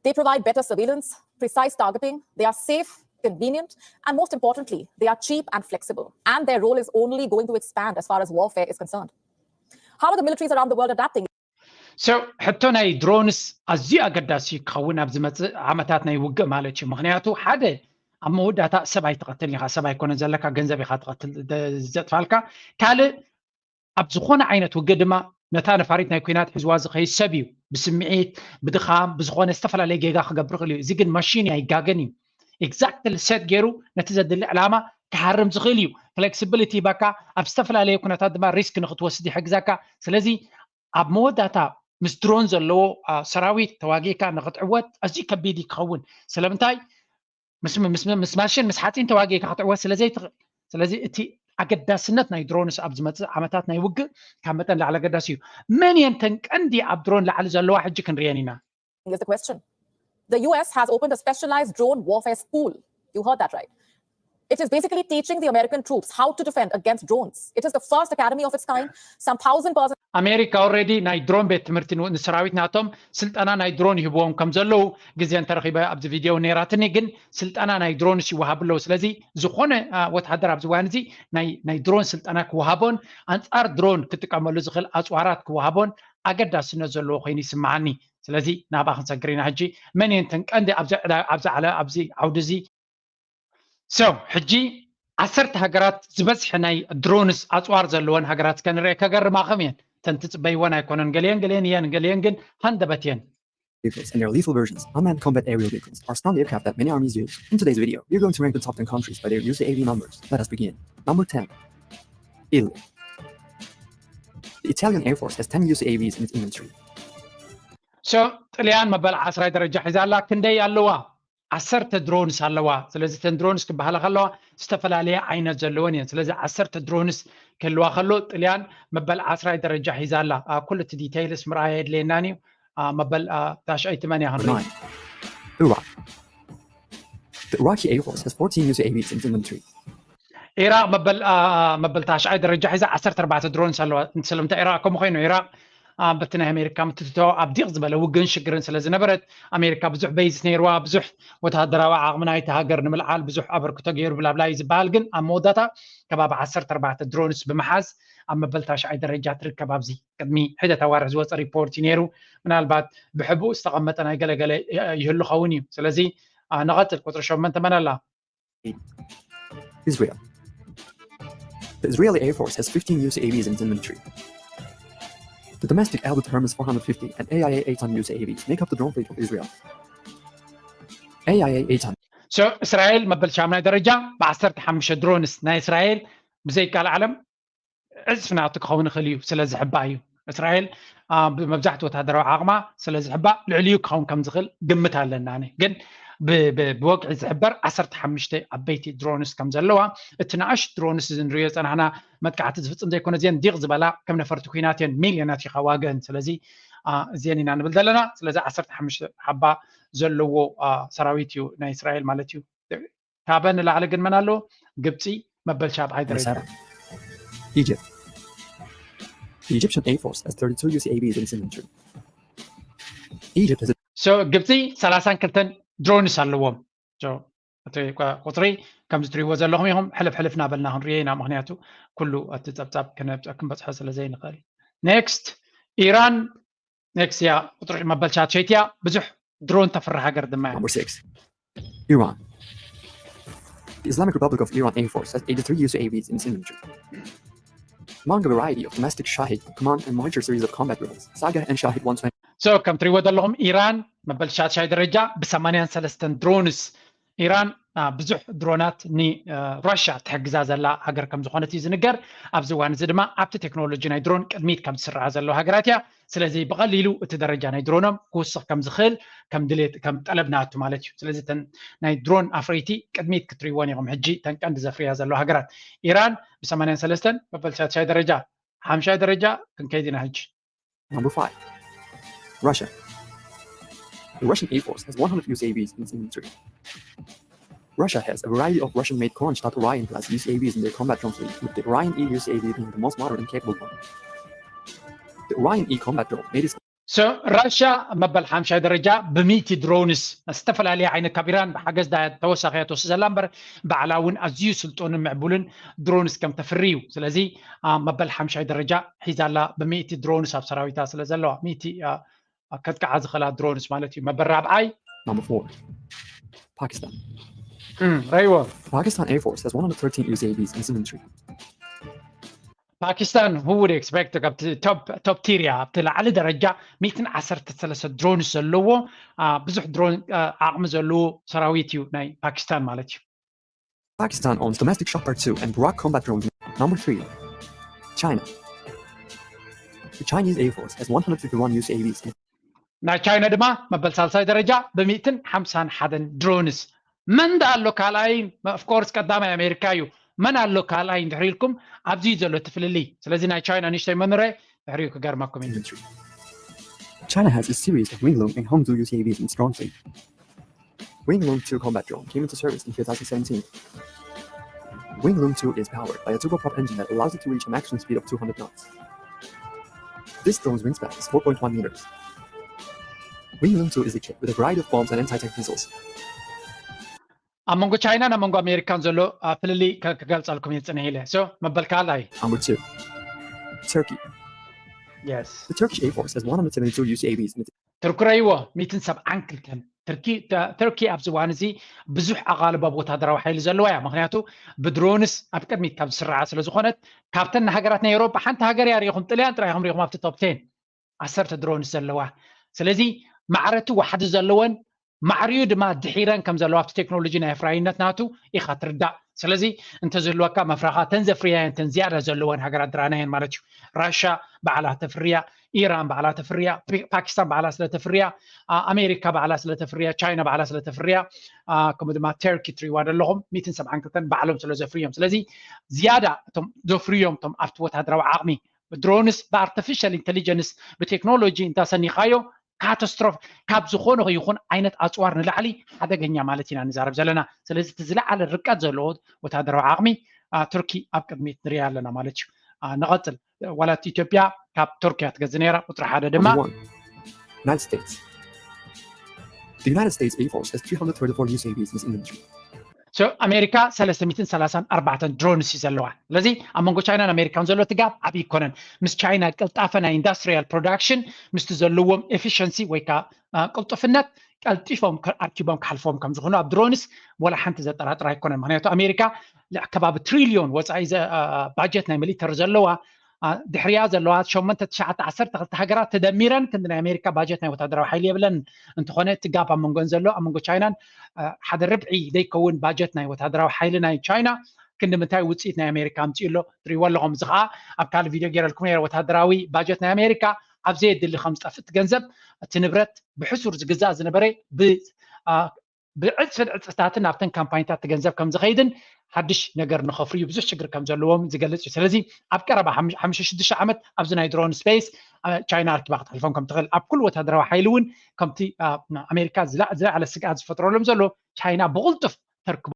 They provide better surveillance, precise targeting, they are safe, convenient, and most importantly, they are cheap and flexible. And their role is only going to expand as far as warfare is concerned. How are the militaries around the world adapting? So ሕቶ ናይ ድሮንስ ኣዝዩ ኣገዳሲ ክኸውን ኣብ ዝመፅእ ዓመታት ናይ ውግእ ማለት እዩ። ምክንያቱ ሓደ ኣብ መወዳእታ ሰብ ኣይትቐትልን ኢኻ፣ ሰብ ኣይኮነ ዘለካ፣ ገንዘብ ኢኻ ትቐትል ዘጥፋልካ። ካልእ ኣብ ዝኾነ ዓይነት ውግእ ድማ ነታ ነፋሪት ናይ ኩናት ሒዝዋ ዝኸይድ ሰብ እዩ። ብስምዒት፣ ብድኻም፣ ብዝኾነ ዝተፈላለየ ጌጋ ክገብር ይኽእል እዩ። እዚ ግን ማሽን ኣይጋገን እዩ። ኤግዛክትሊ ሴት ገይሩ ነቲ ዘድሊ ዕላማ ክሃርም ዝኽእል እዩ። ፍሌክሲቢሊቲ ይህበካ፣ ኣብ ዝተፈላለየ ኩነታት ድማ ሪስክ ንክትወስድ ይሕግዘካ። ስለዚ ኣብ መወዳእታ ምስ ድሮን ዘለዎ ሰራዊት ተዋጊእካ ንክትዕወት ኣዝዩ ከቢድ እዩ ክኸውን። ስለምንታይ? ምስ ማሽን ምስ ሓፂን ተዋጊእካ ክትዕወት ስለዘይትኽእል። ስለዚ እቲ ኣገዳስነት ናይ ድሮንስ ኣብ ዝመፅእ ዓመታት ናይ ውግእ ካብ መጠን ላዕሊ ኣገዳሲ እዩ። መን እየን ተን ቀንዲ ኣብ ድሮን ላዕሊ ዘለዋ ሕጂ ክንርየን ኢና። Is the question. The U S has opened a specialized drone warfare school. You heard that right. It is basically teaching the American troops how to defend against drones. It is the first academy of its kind. Some thousand persons. ኣሜሪካ ኦልሬዲ ናይ ድሮን ቤት ትምህርቲ ንሰራዊት ናቶም ስልጠና ናይ ድሮን ይህብዎም ከም ዘለዉ ግዜ እንተረኺበ ኣብዚ ቪድዮ ነይራትኒ። ግን ስልጠና ናይ ድሮንስ ይወሃቡ ኣለዉ። ስለዚ ዝኾነ ወታደር ኣብዚ እዋን እዚ ናይ ድሮን ስልጠና ክወሃቦን ኣንፃር ድሮን ክጥቀመሉ ዝኽእል ኣፅዋራት ክወሃቦን ኣገዳስነት ዘለዎ ኮይኑ ይስምዓኒ። ስለዚ ናብኣ ክንሰግር ኢና። ሕጂ መን እየን ተን ቀንዲ ኣብዚ ዓውዲ እዚ? So ሕጂ ዓሰርተ ሃገራት ዝበዝሐ ናይ ድሮንስ ኣፅዋር ዘለወን ሃገራት ከንርአ ከገርማኹም እየን። ተን ትፅበይወን ኣይኮነን። ገሊአን ገሊአን እየን፣ ገሊአን ግን ሃንደበት እየን። Vehicles and their lethal versions, unmanned combat aerial vehicles, are strong aircraft that many armies use. In today's video, we're going to rank the top ten countries by their U C A V numbers. Let us begin. Number ten. Italy. The Italian Air Force has ten U C A Vs in its inventory. So ጥልያን መበል ዓስራይ ደረጃ ሒዛ ኣላ። ክንደይ ኣለዋ? ዓሰርተ ድሮንስ ኣለዋ። ስለዚ ተን ድሮንስ ክበሃላ ከለዋ ዝተፈላለየ ዓይነት ዘለወን እየን። ስለዚ ዓሰርተ ድሮንስ ክህልዋ ከሎ ጥልያን መበል ዓስራይ ደረጃ ሒዛ ኣላ። ኩሉ እቲ ዲቴይልስ ምርኣይ ኣየድልየናን እዩ። መበል ታሽዐይቲ መን እያ ክንርኢ? Iraq. The Iraqi Air Force has fourteen U C A Vs in its inventory. ኢራቅ መበል መበል ታሽዓይ ደረጃ ሒዛ ዓሰርተ ኣርባዕተ ድሮንስ ኣለዋ። ስለምንታይ ኢራቅ ከምኡ ኮይኑ? ኢራቅ በቲ ናይ ኣሜሪካ ምትትታው ኣብ ዲቕ ዝበለ ውግእን ሽግርን ስለ ዝነበረት ኣሜሪካ ብዙሕ በይዝስ ነይርዋ። ብዙሕ ወታደራዊ ዓቕሚ ናይቲ ሃገር ንምልዓል ብዙሕ ኣበርክቶ ገይሩ ብላብላ እዩ ዝበሃል። ግን ኣብ መወዳእታ ከባቢ ዓሰርተ ኣርባዕተ ድሮንስ ብምሓዝ ኣብ መበል ታሽዓይ ደረጃ ትርከብ። ኣብዚ ቅድሚ ሒደት ኣዋርሕ ዝወፀ ሪፖርት እዩ ነይሩ። ምናልባት ብሕቡእ ዝተቐመጠ ናይ ገለገለ ይህሉ ኸውን እዩ። ስለዚ ንቐፅል። ቁፅሪ ሸመንተ መን ኣላ? Israel. The Israeli Air Force has fifteen U C A Vs in its inventory. The domestic Albert Hermes four hundred fifty and A I A Aton U C A Vs make up the drone fleet of Israel. A I A Aton. So እስራኤል መበል ሻምናይ ደረጃ ብዓሰርተ ሓሙሽተ ድሮንስ ናይ እስራኤል ብዘይካል ዓለም ዕፅፊ ናቱ ክኸውን ይኽእል እዩ ስለ ዝሕባእ እዩ። እስራኤል ብመብዛሕትኡ ወታደራዊ ዓቕማ ስለ ዝሕባእ ልዕሊኡ ክኸውን ከም ዝኽእል ግምት ኣለና። ግን ብወግዒ ዝሕበር ዓሰርተ ሓሙሽተ ዓበይቲ ድሮንስ ከም ዘለዋ፣ እቲ ንኣሽ ድሮንስ እዚ ንሪኦ ዝፀናሕና መጥቃዕቲ ዝፍፅም ዘይኮነ እዚአን ዲቕ ዝበላ ከም ነፈርቲ ኩናት እየን፣ ሚልዮናት ኢኻ ዋግአን። ስለዚ እዚአን ኢና ንብል ዘለና። ስለዚ ዓሰርተ ሓሙሽተ ሓባ ዘለዎ ሰራዊት እዩ ናይ እስራኤል ማለት እዩ። ካበን ንላዕሊ ግን መን ኣሎ? ግብፂ መበል ሻብዓይ ደረጃ። Egypt. The Egyptian Air Force has thirty-two U C A Vs in its inventory. Egypt has a So ግብፂ ሰላሳን ክልተን ድሮንስ ኣለዎም። እቲ ቁፅሪ ከምዚ ትሪእዎ ዘለኹም ኢኹም። ሕልፍ ሕልፍ እናበልና ክንሪኦ ኢና፣ ምክንያቱ ኩሉ እቲ ፀብፃብ ክንበፅሖ ስለ ዘይንኽእል። ኔክስት ኢራን ኔክስት እያ፣ ቁፅሪ መበል ሻድሸይቲ እያ። ብዙሕ ድሮን ተፍሪ ሃገር ድማ እያ። Number six. Iran. The Islamic Republic of Iran Air Force has eighty-three U C A Vs in its inventory. Among a variety of domestic Shahed, command and monitor series of combat drones, Saga and Shahed one twenty. So ከም ትሪእዎ ዘለኹም ኢራን መበል ሻድሻይ ደረጃ ብሰማንያን ሰለስተን ድሮንስ። ኢራን ብዙሕ ድሮናት ንራሻ ትሕግዛ ዘላ ሃገር ከም ዝኾነት እዩ ዝንገር። ኣብዚ እዋን እዚ ድማ ኣብቲ ቴክኖሎጂ ናይ ድሮን ቅድሚት ካብ ዝስርዓ ዘለዋ ሃገራት እያ። ስለዚ ብቐሊሉ እቲ ደረጃ ናይ ድሮኖም ክውስኽ ከም ዝኽእል ከም ድሌት ከም ጠለብ ናቱ ማለት እዩ። ስለዚ እተን ናይ ድሮን ኣፍረይቲ ቅድሚት ክትሪእወን ኢኹም። ሕጂ እተን ቀንዲ ዘፍርያ ዘለዋ ሃገራት ኢራን ብሰማንያን ሰለስተን መበል ሻድሻይ ደረጃ፣ ሓምሻይ ደረጃ ክንከይድ ኢና ሕጂ። Number five. Russia. The Russian Air Force has one hundred U S A Vs in its inventory. Russia has a variety of Russian-made Khanj Tatar-Orion class U S A Vs in their combat drone fleet, with the Orion E U S A V being the most modern and capable one. The Orion E combat drone made its So ራሽያ መበል ሓምሻይ ደረጃ ብሚእቲ ድሮንስ ዝተፈላለየ ዓይነት ካብ ኢራን ብሓገዝ ዳ ተወሳኺ እያ ትወስድ ዘላ እምበር ባዕላ እውን ኣዝዩ ስልጡንን ምዕቡልን ድሮንስ ከም ተፍሪ እዩ። ስለዚ አ፣ መበል ሓምሻይ ደረጃ ሒዛላ ብሚእቲ ድሮንስ ኣብ ሰራዊታ ስለ ዘለዋ ሚእቲ አ፣ አ፣ ከጥቅዓ ዝኽእላ ድሮንስ ማለት እዩ። መበል ራብዓይ Number four. Pakistan. ረይዎ Pakistan Air Force has one hundred thirteen U S A Vs in its inventory. ፓኪስታን who would expect ካብቲ top top tier እያ ኣብቲ ላዕሊ ደረጃ ሚእትን ዓሰርተ ሰለስተ ድሮንስ ዘለዎ አ፣ ብዙሕ ድሮን አ፣ ዓቕሚ ዘለዎ ሰራዊት እዩ ናይ ፓኪስታን ማለት እዩ። Pakistan owns domestic Chopper two and Burak combat drones. Number three. China. The Chinese Air Force has one hundred fifty-one U S A Vs. ናይ ቻይና ድማ መበል ሳልሳይ ደረጃ ብሚእትን ሓምሳን ሓደን ድሮንስ። መን ዳ ኣሎ ካልኣይ? Of course ቀዳማይ ኣሜሪካ እዩ። መን ኣሎ ካልኣይ እንድሕር ኢልኩም ኣብዚ እዩ ዘሎ እቲ ፍልልይ። ስለዚ ናይ ቻይና ንእሽተይ መኑረ ድሕሪኡ ክገርመኩም እዩ። Infantry. China has a series of Wingloong and Hongdu U S A Vs in its drone fleet. Wingloong two combat drone came into service in two thousand seventeen. Wingloong two is powered by a turboprop engine that allows it to reach a maximum speed of two hundred knots. This drone's wingspan is four point one meters. Wingloong two is equipped with a variety of bombs and anti-tank missiles. ኣብ መንጎ ቻይናን ኣብ መንጎ ኣሜሪካን ዘሎ አ፣ ፍልልይ ከ- ክገልጸልኩም እየ ጽንሕ ኢለ። So መበል ካልኣይ Number two. Turkey. yes The Turkish Air Force has one hundred seventy-two U S A Vs. ትርኪ ረይዎ ሚእትን ሰብዓን ክልተን ትርኪ ተ- ትርኪ ኣብዚ እዋን እዚ ብዙሕ ኣቓልቦ ኣብ ወታደራዊ ሓይሊ ዘለዋ እያ። ምክንያቱ ብድሮንስ ኣብ ቅድሚት ካብ ዝስርዓ ስለ ዝኾነት ካብተን ሃገራት ናይ ኤውሮጳ ሓንቲ ሃገር እያ ሪኢኹም፣ ጥልያን ጥራይ ኢኹም ሪኢኹም ኣብቲ top ten ዓሰርተ ድሮንስ ዘለዋ። ስለዚ ማዕረቲ ዋሕዲ ዘለወን ማዕሪኡ ድማ ድሒረን ከም ዘለዋ ኣብቲ ቴክኖሎጂ ናይ ኣፍራይነት ናቱ ኢኻ ትርዳእ። ስለዚ እንተዝህልወካ መፍራኻ ተን ዘፍርያየን ተን ዝያዳ ዘለወን ሃገራት ድራናየን ማለት እዩ። ራሻ ባዕላ ተፍርያ፣ ኢራን ባዕላ ተፍርያ፣ ፒ- ፓኪስታን ባዕላ ስለ ተፍርያ፣ አ- ኣሜሪካ ባዕላ ስለ ተፍርያ፣ ቻይና ባዕላ ስለ ተፍርያ፣ አ፣ ከምኡ ድማ ተርኪ ትሪዋ ዘለኹም ሚእትን ሰብዓን ክልተን ባዕሎም ስለ ዘፍርዮም። ስለዚ ዝያዳ እቶም ዘፍርዮም እቶም ኣብቲ ወታደራዊ ዓቕሚ ድሮንስ ብኣርቲፊሻል ኢንቴሊጀንስ ብቴክኖሎጂ እንተሰኒኻዮ ካታስትሮፍ ካብ ዝኾነ ይኹን ዓይነት ኣፅዋር ንላዕሊ ሓደገኛ ማለት ኢና ንዛረብ ዘለና። ስለዚ እቲ ዝለዓለ ርቀት ዘለዎ ወታደራዊ ዓቕሚ አ፣ ቱርኪ ኣብ ቅድሚት ንሪኣ ኣለና ማለት እዩ። አ፣ ንቐፅል ዋላ እቲ ኢትዮጵያ ካብ ቱርኪ እያ ትገዝእ ነይራ። ቁፅሪ ሓደ ድማ Number one. United States. The United States Air Force has three hundred thirty-four U S A Vs in its inventory. So ኣሜሪካ ሰለስተ ሚእትን ሰላሳን ኣርባዕተን ድሮንስ እዩ ዘለዋ። ስለዚ ኣብ መንጎ ቻይናን ኣሜሪካን ዘሎ እቲ ጋፕ ዓብዪ ይኮነን። ምስ ቻይና ቅልጣፈ ናይ ኢንዳስትሪያል ፕሮዳክሽን ምስቲ ዘለዎም ኤፊሽንሲ ወይ ከዓ አ፣ ቅልጡፍነት ቀልጢፎም ከ- ኣርኪቦም ክሓልፎም ከም ዝኾኑ ኣብ ድሮንስ ወላ ሓንቲ ዘጠራጥር ኣይኮነን። ምክንያቱ ኣሜሪካ ልዕ ከባቢ ትሪልዮን ወፃኢ ዘ- አ፣ ባጀት ናይ ሚሊተሪ ዘለዋ አ፣ ድሕሪያ ዘለዋ ሸሞንተ ትሽዓተ ዓሰርተ ክልተ ሃገራት ተደሚረን ክንዲ ናይ ኣሜሪካ ባጀት ናይ ወታደራዊ ሓይሊ የብለን። እንተኾነ እቲ ጋፕ ኣብ መንጎን ዘሎ ኣብ መንጎ ቻይናን አ፣ ሓደ ርብዒ ዘይከውን ባጀት ናይ ወታደራዊ ሓይሊ ናይ ቻይና ክንዲ ምንታይ ውፅኢት ናይ ኣሜሪካ ኣምፅኡ ኣሎ ትሪእዎ ኣለኹም። እዚ ከዓ ኣብ ካልእ ቪድዮ ገይረልኩም ነይረ። ወታደራዊ ባጀት ናይ ኣሜሪካ ኣብ ዘየድሊ ከም ዝጠፍእ እቲ ገንዘብ እቲ ንብረት ብሕሱር ዝግዛእ ዝነበረ ብ- አ፣ ብዕፅፍን ዕፅፍታትን ኣብተን ካምፓኒታት እቲ ገንዘብ ከም ዝኸይድን ሓድሽ ነገር ንኸፍርዩ ብዙሕ ሽግር ከም ዘለዎም ዝገልፅ እዩ። ስለዚ ኣብ ቀረባ ሓም- ሓሙሽተ ሽዱሽተ ዓመት ኣብዚ ናይ ድሮን ስፔስ አ፣ ቻይና ኣርኪባ ክትሕልፎም ከም ትኽእል ኣብ ኩሉ ወታደራዊ ሓይሊ እውን ከምቲ አ፣ ኣሜሪካ ዝላ- ዝለዓለ ስግኣት ዝፈጥረሎም ዘሎ ቻይና ብቕልጡፍ ተርክቦ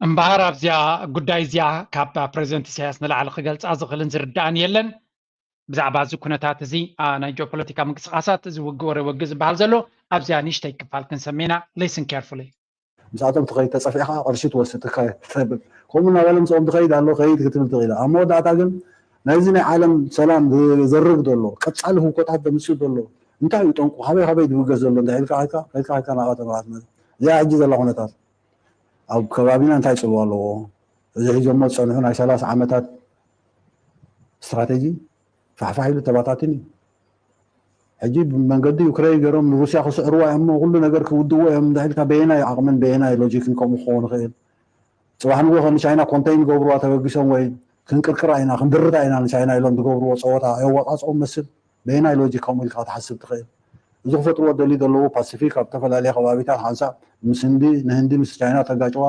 እምበኣር ኣብዚኣ ጉዳይ እዚኣ ካብ ፕሬዚደንት ኢሳያስ ንላዕሊ ክገልፃ ዝኽእልን ዝርዳእን የለን። ብዛዕባ እዚ ኩነታት እዚ አ፣ ናይ ጂኦፖለቲካ ምንቅስቃሳት እዚ ውግእ ወረ ውግእ ዝበሃል ዘሎ ኣብዚኣ ንእሽተይ ክፋል ክንሰሚና። Listen carefully. ምስኣቶም ትኸይድ ተፀፊዕካ ቅርሺ ትወስድ ትካየድ ተብል ከምኡ እናበለ ምስኦም ትኸይድ ኣሎ ከይድ ክትብል ትኽእል ኣብ መወዳእታ ግን ናይዚ ናይ ዓለም ሰላም ዘርግ ዘሎ ቀፃሊ ህውኮታት ዘምፅእ ዘሎ እንታይ እዩ ጠንቁ ካበይ ካበይ ዝብገስ ዘሎ እንታይ ኢልካ ከይድካ ከይድካ ከይድካ ናብኣቶም ኣትመ እዚኣ ሕጂ ዘላ ኩነታት ኣብ ከባቢና እንታይ ፅልዋ ኣለዎ እዚ ሒዞሞ ዝፀንሑ ናይ ሰላሳ ዓመታት ስትራቴጂ ፋሕፋሕ ኢሉ ተባታትን እዩ ሕጂ ብመንገዲ ዩክሬን ገይሮም ንሩስያ ክስዕርዋ እዮም ኩሉ ነገር ክውድዎ እዮም እንዳ ኢልካ በየናይ ዓቕምን በየናይ ሎጂክን ከምኡ ክኸውን ይኽእል ፅባሕ ንጎ ከም ቻይና ኮንተይን ገብርዋ ተበጊሶም ወይ ክንቅርቅራ ኢና ክንድርታ ኢና ንቻይና ኢሎም ዝገብርዎ ፀወታ የዋቃፅኦም መስል በየናይ ሎጂክ ከምኡ ኢልካ ክትሓስብ ትኽእል እዚ ክፈጥርዎ ደልዩ ዘለዉ ፓሲፊክ ኣብ ዝተፈላለየ ከባቢታት ሓንሳብ ምስ ህንዲ ንህንዲ ምስ ቻይና ተጋጭዋ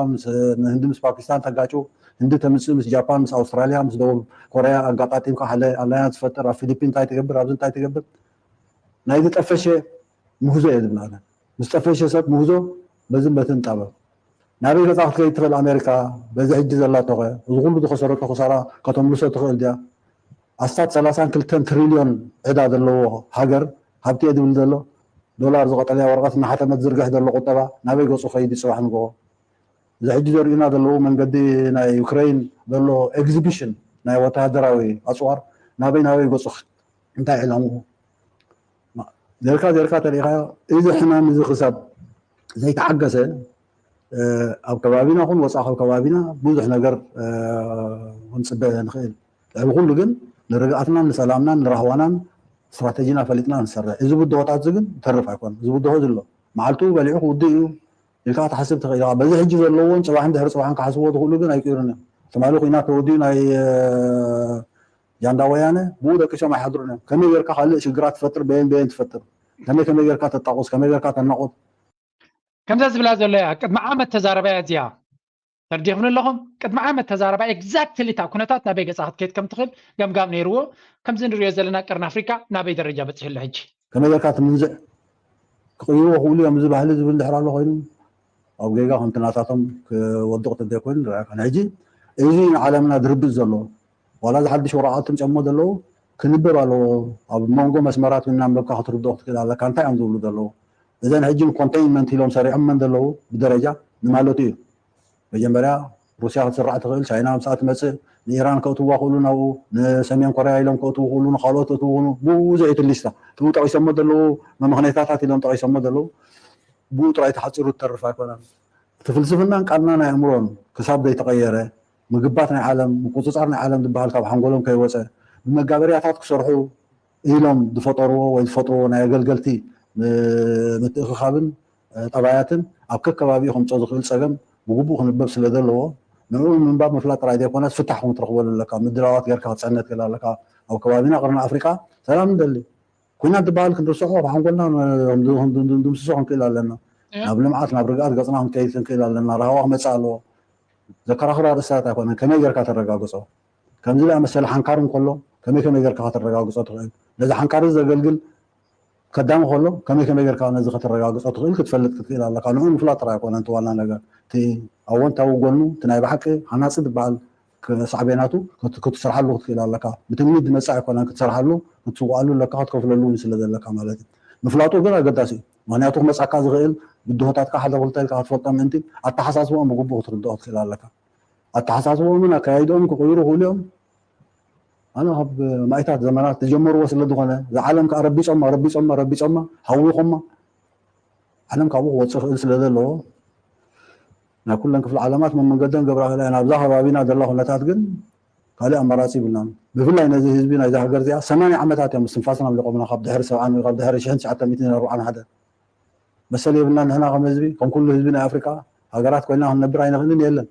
ንህንዲ ምስ ፓኪስታን ተጋጭው ህንዲ ተምፅእ ምስ ጃፓን ምስ ኣውስትራሊያ ምስ ደቡብ ኮርያ ኣጋጣጢምካ ሓደ ኣላያንስ ትፈጥር ኣብ ፊሊፒን እንታይ ትገብር ኣብዚ እንታይ ትገብር ናይ ዝጠፈሸ ምህዞ እየ ዝብላለን ምስ ጠፈሸ ሰብ ምህዞ በዝን በትን ጠበብ። ናበይ ገጻ ክትከይድ ትኽእል ኣሜሪካ? በዚ ሕጂ ዘላቶኸ እዚ ኩሉ ዝኸሰረቶ ክሳራ ከተምልሶ ትኽእል ድያ? ኣስታት ሰላሳን ክልተን ትሪልዮን ዕዳ ዘለዎ ሃገር ሃብቲ እየ ዝብል ዘሎ ዶላር ዝቐጠለያ ወረቐት እናሓተመት ዝርግሕ ዘሎ ቁጠባ ናበይ ገጹ ከይድ ጽባሕ ንግሆ? እዚ ሕጂ ዘርእዩና ዘለዉ መንገዲ ናይ ዩክሬን ዘሎ ኤግዚቢሽን ናይ ወተሃደራዊ ኣፅዋር ናበይ ናበይ ገፁ እንታይ ዕላምኡ ዜርካ ዜርካ ተሪኢኻዮ። እዚ ሕማም እዚ ክሳብ ዘይተዓገሰ ኣብ ከባቢና ኹን ወፃእ ካብ ከባቢና ብዙሕ ነገር ክንፅበ ንኽእል። ልዕሊ ኩሉ ግን ንርግኣትናን ንሰላምናን ንራህዋናን ስትራተጂና ፈሊጥና ንሰርሕ። እዚ ብድሆታት እዚ ግን ተርፍ ኣይኮን። እዚ ብድሆ እዚ ኣሎ መዓልቱ በሊዑ ክውድእ እዩ ኢልካ ክትሓስብ ትኽእል ኢኻ። በዚ ሕጂ ዘለዎን ፅባሕን ድሕሪ ፅባሕን ክሓስብዎ ዝኽእሉ ግን ኣይቅይሩን እዮም። ትማሊ ኩናት ተወዲኡ ናይ ጃንዳ ወያነ ብኡ ደቂሶም ኣይሓድሩን እዮም። ከመይ ጌርካ ካልእ ሽግራት ትፈጥር፣ በየን በየን ትፈጥር፣ ከመይ ከመይ ጌርካ ተጣቁስ፣ ከመይ ጌርካ ተናቁት። ከምዛ ዝብላ ዘሎ እያ። ቅድሚ ዓመት ተዛረባያ እዚኣ ተርዲኹም ኣለኹም። ቅድሚ ዓመት ተዛረባ ኤግዛክትሊ እታ ኩነታት ናበይ ገፃ ክትከይድ ከም ትኽእል ገምጋም ነይርዎ። ከምዚ ንሪኦ ዘለና ቀርኒ ኣፍሪካ ናበይ ደረጃ በፂሑ ኣሎ ሕጂ? ከመይ ጌርካ ትምንዝዕ ክቕይርዎ ክእሉ እዮም። እዚ ባህሊ ዝብል ድሕር ኣሎ ኮይኑ ኣብ ጌጋ ከምቲ ናታቶም ክወድቕ ተዘይኮይኑ ንረኣካ። ሕጂ እዚ ንዓለምና ድርብፅ ዘሎ ዋላ እዚ ሓድሽ ወረቓቕቲ ምጨሞ ዘለዉ ክንበብ ኣለዎ። ኣብ መንጎ መስመራት እናንበብካ ክትርድኦ ክትክእል ኣለካ እንታይ እዮም ዝብሉ ዘለዉ። እዘን ሕጂ ንኮንቴይንመንት ኢሎም ሰሪዖመን ዘለዉ ብደረጃ ንማለቱ እዩ። መጀመርያ ሩስያ ክትስራዕ ትኽእል፣ ቻይና ምስኣ ትመፅእ፣ ንኢራን ከእትዋ ክእሉ ናብኡ፣ ንሰሜን ኮርያ ኢሎም ከእትዉ ክእሉ፣ ንካልኦት ከእትዉ ክእሉ፣ ብዙሕ እዩ እቲ ሊስታ። እቲው ጠቒሶሞ ዘለዉ መመኽነይታታት ኢሎም ጠቒሶሞ ዘለዉ ብኡ ጥራይ ተሓፂሩ ትተርፍ ኣይኮነን። እቲ ፍልስፍናን ቃልናን ኣእምሮን ክሳብ ዘይተቐየረ ምግባት ናይ ዓለም ምቁፅፃር ናይ ዓለም ዝበሃል ካብ ሓንጎሎም ከይወፀ ብመጋበርያታት ክሰርሑ ኢሎም ዝፈጠርዎ ወይ ዝፈጥርዎ ናይ ኣገልገልቲ ምትእኽኻብን ጠባያትን ኣብ ከከባቢኡ ከምፅኦ ዝኽእል ፀገም ብግቡእ ክንበብ ስለ ዘለዎ ንዕኡ ምንባብ ምፍላጥ ጥራይ ዘይኮነስ ፍታሕ እውን ትረኽበሉ ኣለካ። ምድላዋት ጌርካ ክትፀነ ትኽእል ኣለካ። ኣብ ከባቢና ቅርኒ ኣፍሪቃ ሰላም ንደሊ። ኩናት ዝበሃል ክንርስዖ ካብ ሓንጎልና ድምስሶ ክንክእል ኣለና። ናብ ልምዓት ናብ ርግኣት ገፅና ክንከይድ ክንክእል ኣለና። ራህዋ ክመፅእ ኣለዎ። ዘከራኽር ኣርእስታት ኣይኮነን። ከመይ ጌርካ ተረጋግፆ? ከምዚ ዝኣመሰለ ሓንካር እንከሎ ከመይ ከመይ ጌርካ ከተረጋግፆ ትኽእል? ነዚ ሓንካር እዚ ዘገልግል ከዳሚ ከሎ ከመይ ከመይ ጌርካ ነዚ ከተረጋግፆ ትኽእል ክትፈልጥ ክትክእል ኣለካ። ንዑ ምፍላጥ ጥራይ ኣይኮነን እቲ ዋና ነገር። እቲ ኣወንታዊ ጎኑ እቲ ናይ ብሓቂ ሃናፂ ዝበሃል ሳዕቤናቱ ክትሰርሓሉ ክትክእል ኣለካ። ብትምኒት ዝመፅእ ኣይኮነን ክትሰርሓሉ ክትስዋኣሉ ኣለካ ክትከፍለሉ እውን ስለ ዘለካ ማለት እዩ። ምፍላጡ ግን ኣገዳሲ እዩ። ምክንያቱ ክመፅኣካ ዝኽእል ብድሆታትካ ሓደ ክልተ ኢልካ ክትፈልጦ ምእንቲ ኣተሓሳስቦኦም ብግቡእ ክትርድኦ ክትክእል ኣለካ። ኣተሓሳስቦምን ኣካያይድኦም ክቕይሩ ክእሉ እዮም። ኣነ ካብ ማይታት ዘመናት ዝጀመርዎ ስለ ዝኾነ እዛ ዓለም ከዓ ረቢፆማ ረቢፆማ ረቢፆማ ሃዊኾማ ዓለም ካብኡ ክወፅእ ክእል ስለ ዘለዎ ናይ ኩለን ክፍለ ዓለማት መመንገደን ገብራ ክእላ እየን። ኣብዛ ከባቢና ዘላ ኩነታት ግን ካልእ ኣማራፂ ይብልናን። ብፍላይ ነዚ ህዝቢ ናይዛ ሃገር እዚኣ ሰማንያ ዓመታት እዮም ምስትንፋስና ኣምሊቆምና ካብ ድሕሪ ሰብዓ ካብ ድሕሪ ሽሕን ትሽዓተ ሚእትን ኣርብዓን ሓደ መሰል የብልና ንሕና ከም ህዝቢ ከም ኩሉ ህዝቢ ናይ ኣፍሪካ ሃገራት ኮይና ክንነብር ኣይንኽእልን የለን።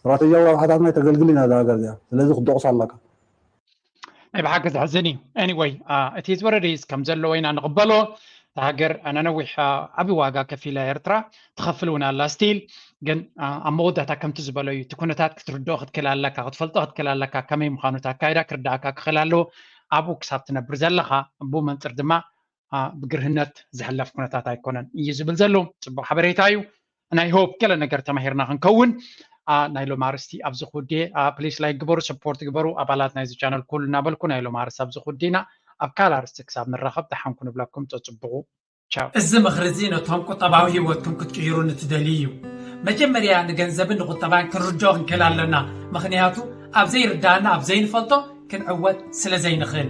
ስትራተጂያዊ ረብሓታትና ተገልግል ኢና እዛ ሃገር እዚኣ ስለዚ ክትደቑሳ ኣለካ። ናይ ብሓቂ ዘሕዝን እዩ። Anyway እቲ ዝወረደ ከም ዘለዎ ኢና ንቕበሎ። እታ ሃገር ነነዊሕ ዓቢ ዋጋ ከፊላ ኤርትራ ትኸፍል እውን ኣላ ስቲል ግን ኣብ መወዳእታ ከምቲ ዝበሎ እዩ እቲ ኩነታት ክትርድኦ ክትክእል ኣለካ ክትፈልጦ ክትክእል ኣለካ ከመይ ምዃኑ እቲ ኣካይዳ ክርዳእካ ክኽእል ኣለዎ። ኣብኡ ክሳብ ትነብር ዘለኻ ብኡ መንፅር ድማ ብግርህነት ዝሕለፍ ኩነታት ኣይኮነን እዩ ዝብል ዘሎ። ፅቡቅ ሓበሬታ እዩ። ናይ ሆፕ ገለ ነገር ተማሂርና ክንከውን ናይ ሎም ኣርስቲ ኣብዚ ክውድየ ፕሊስ ላይክ ግበሩ ሰፖርት ግበሩ ኣባላት ናይዚ ቻነል ኩሉ እናበልኩ ናይ ሎም ኣርስ ኣብዚ ክውድና ኣብ ካል ኣርስቲ ክሳብ ንራኸብ ደሓንኩ ንብለኩም ፀፅብቑ። ቻው። እዚ ምኽሪ እዚ ነቶም ቁጠባዊ ህይወትኩም ክትቅይሩ ንትደልዩ እዩ። መጀመርያ ንገንዘብን ንቁጠባን ክንርድኦ ክንክእል ኣለና። ምኽንያቱ ኣብ ዘይርዳእና ኣብ ዘይንፈልጦ ክንዕወት ስለ ዘይንኽእል።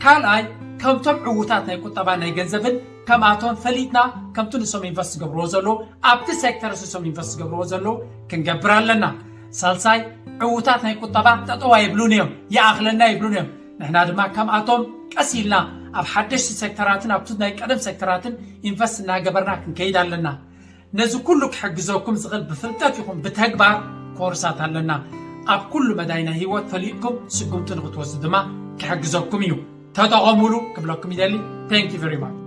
ካልኣይ ከምቶም ዕዉታት ናይ ቁጠባን ናይ ገንዘብን ከምኣቶም ፈሊጥና ከምቲ ንሶም ኢንቨስት ዝገብርዎ ዘለዉ ኣብቲ ሴክተር ንሶም ኢንቨስት ዝገብርዎ ዘለዉ ክንገብር ኣለና። ሳልሳይ ዕዉታት ናይ ቁጠባ ጠጠው ኣይብሉን እዮም ይኣኽለና ይብሉን እዮም። ንሕና ድማ ከምኣቶም ቀስ ኢልና ኣብ ሓደሽቲ ሴክተራትን ኣብቲ ናይ ቀደም ሴክተራትን ኢንቨስት እናገበርና ክንከይድ ኣለና። ነዚ ኩሉ ክሕግዘኩም ዝኽእል ብፍልጠት ይኹን ብተግባር ኮርሳት ኣለና። ኣብ ኩሉ መዳይ ናይ ህይወት ፈሊጥኩም ስጉምቲ ንክትወስዱ ድማ ክሕግዘኩም እዩ። ተጠቐሙሉ ክብለኩም ይደሊ። Thank you very much።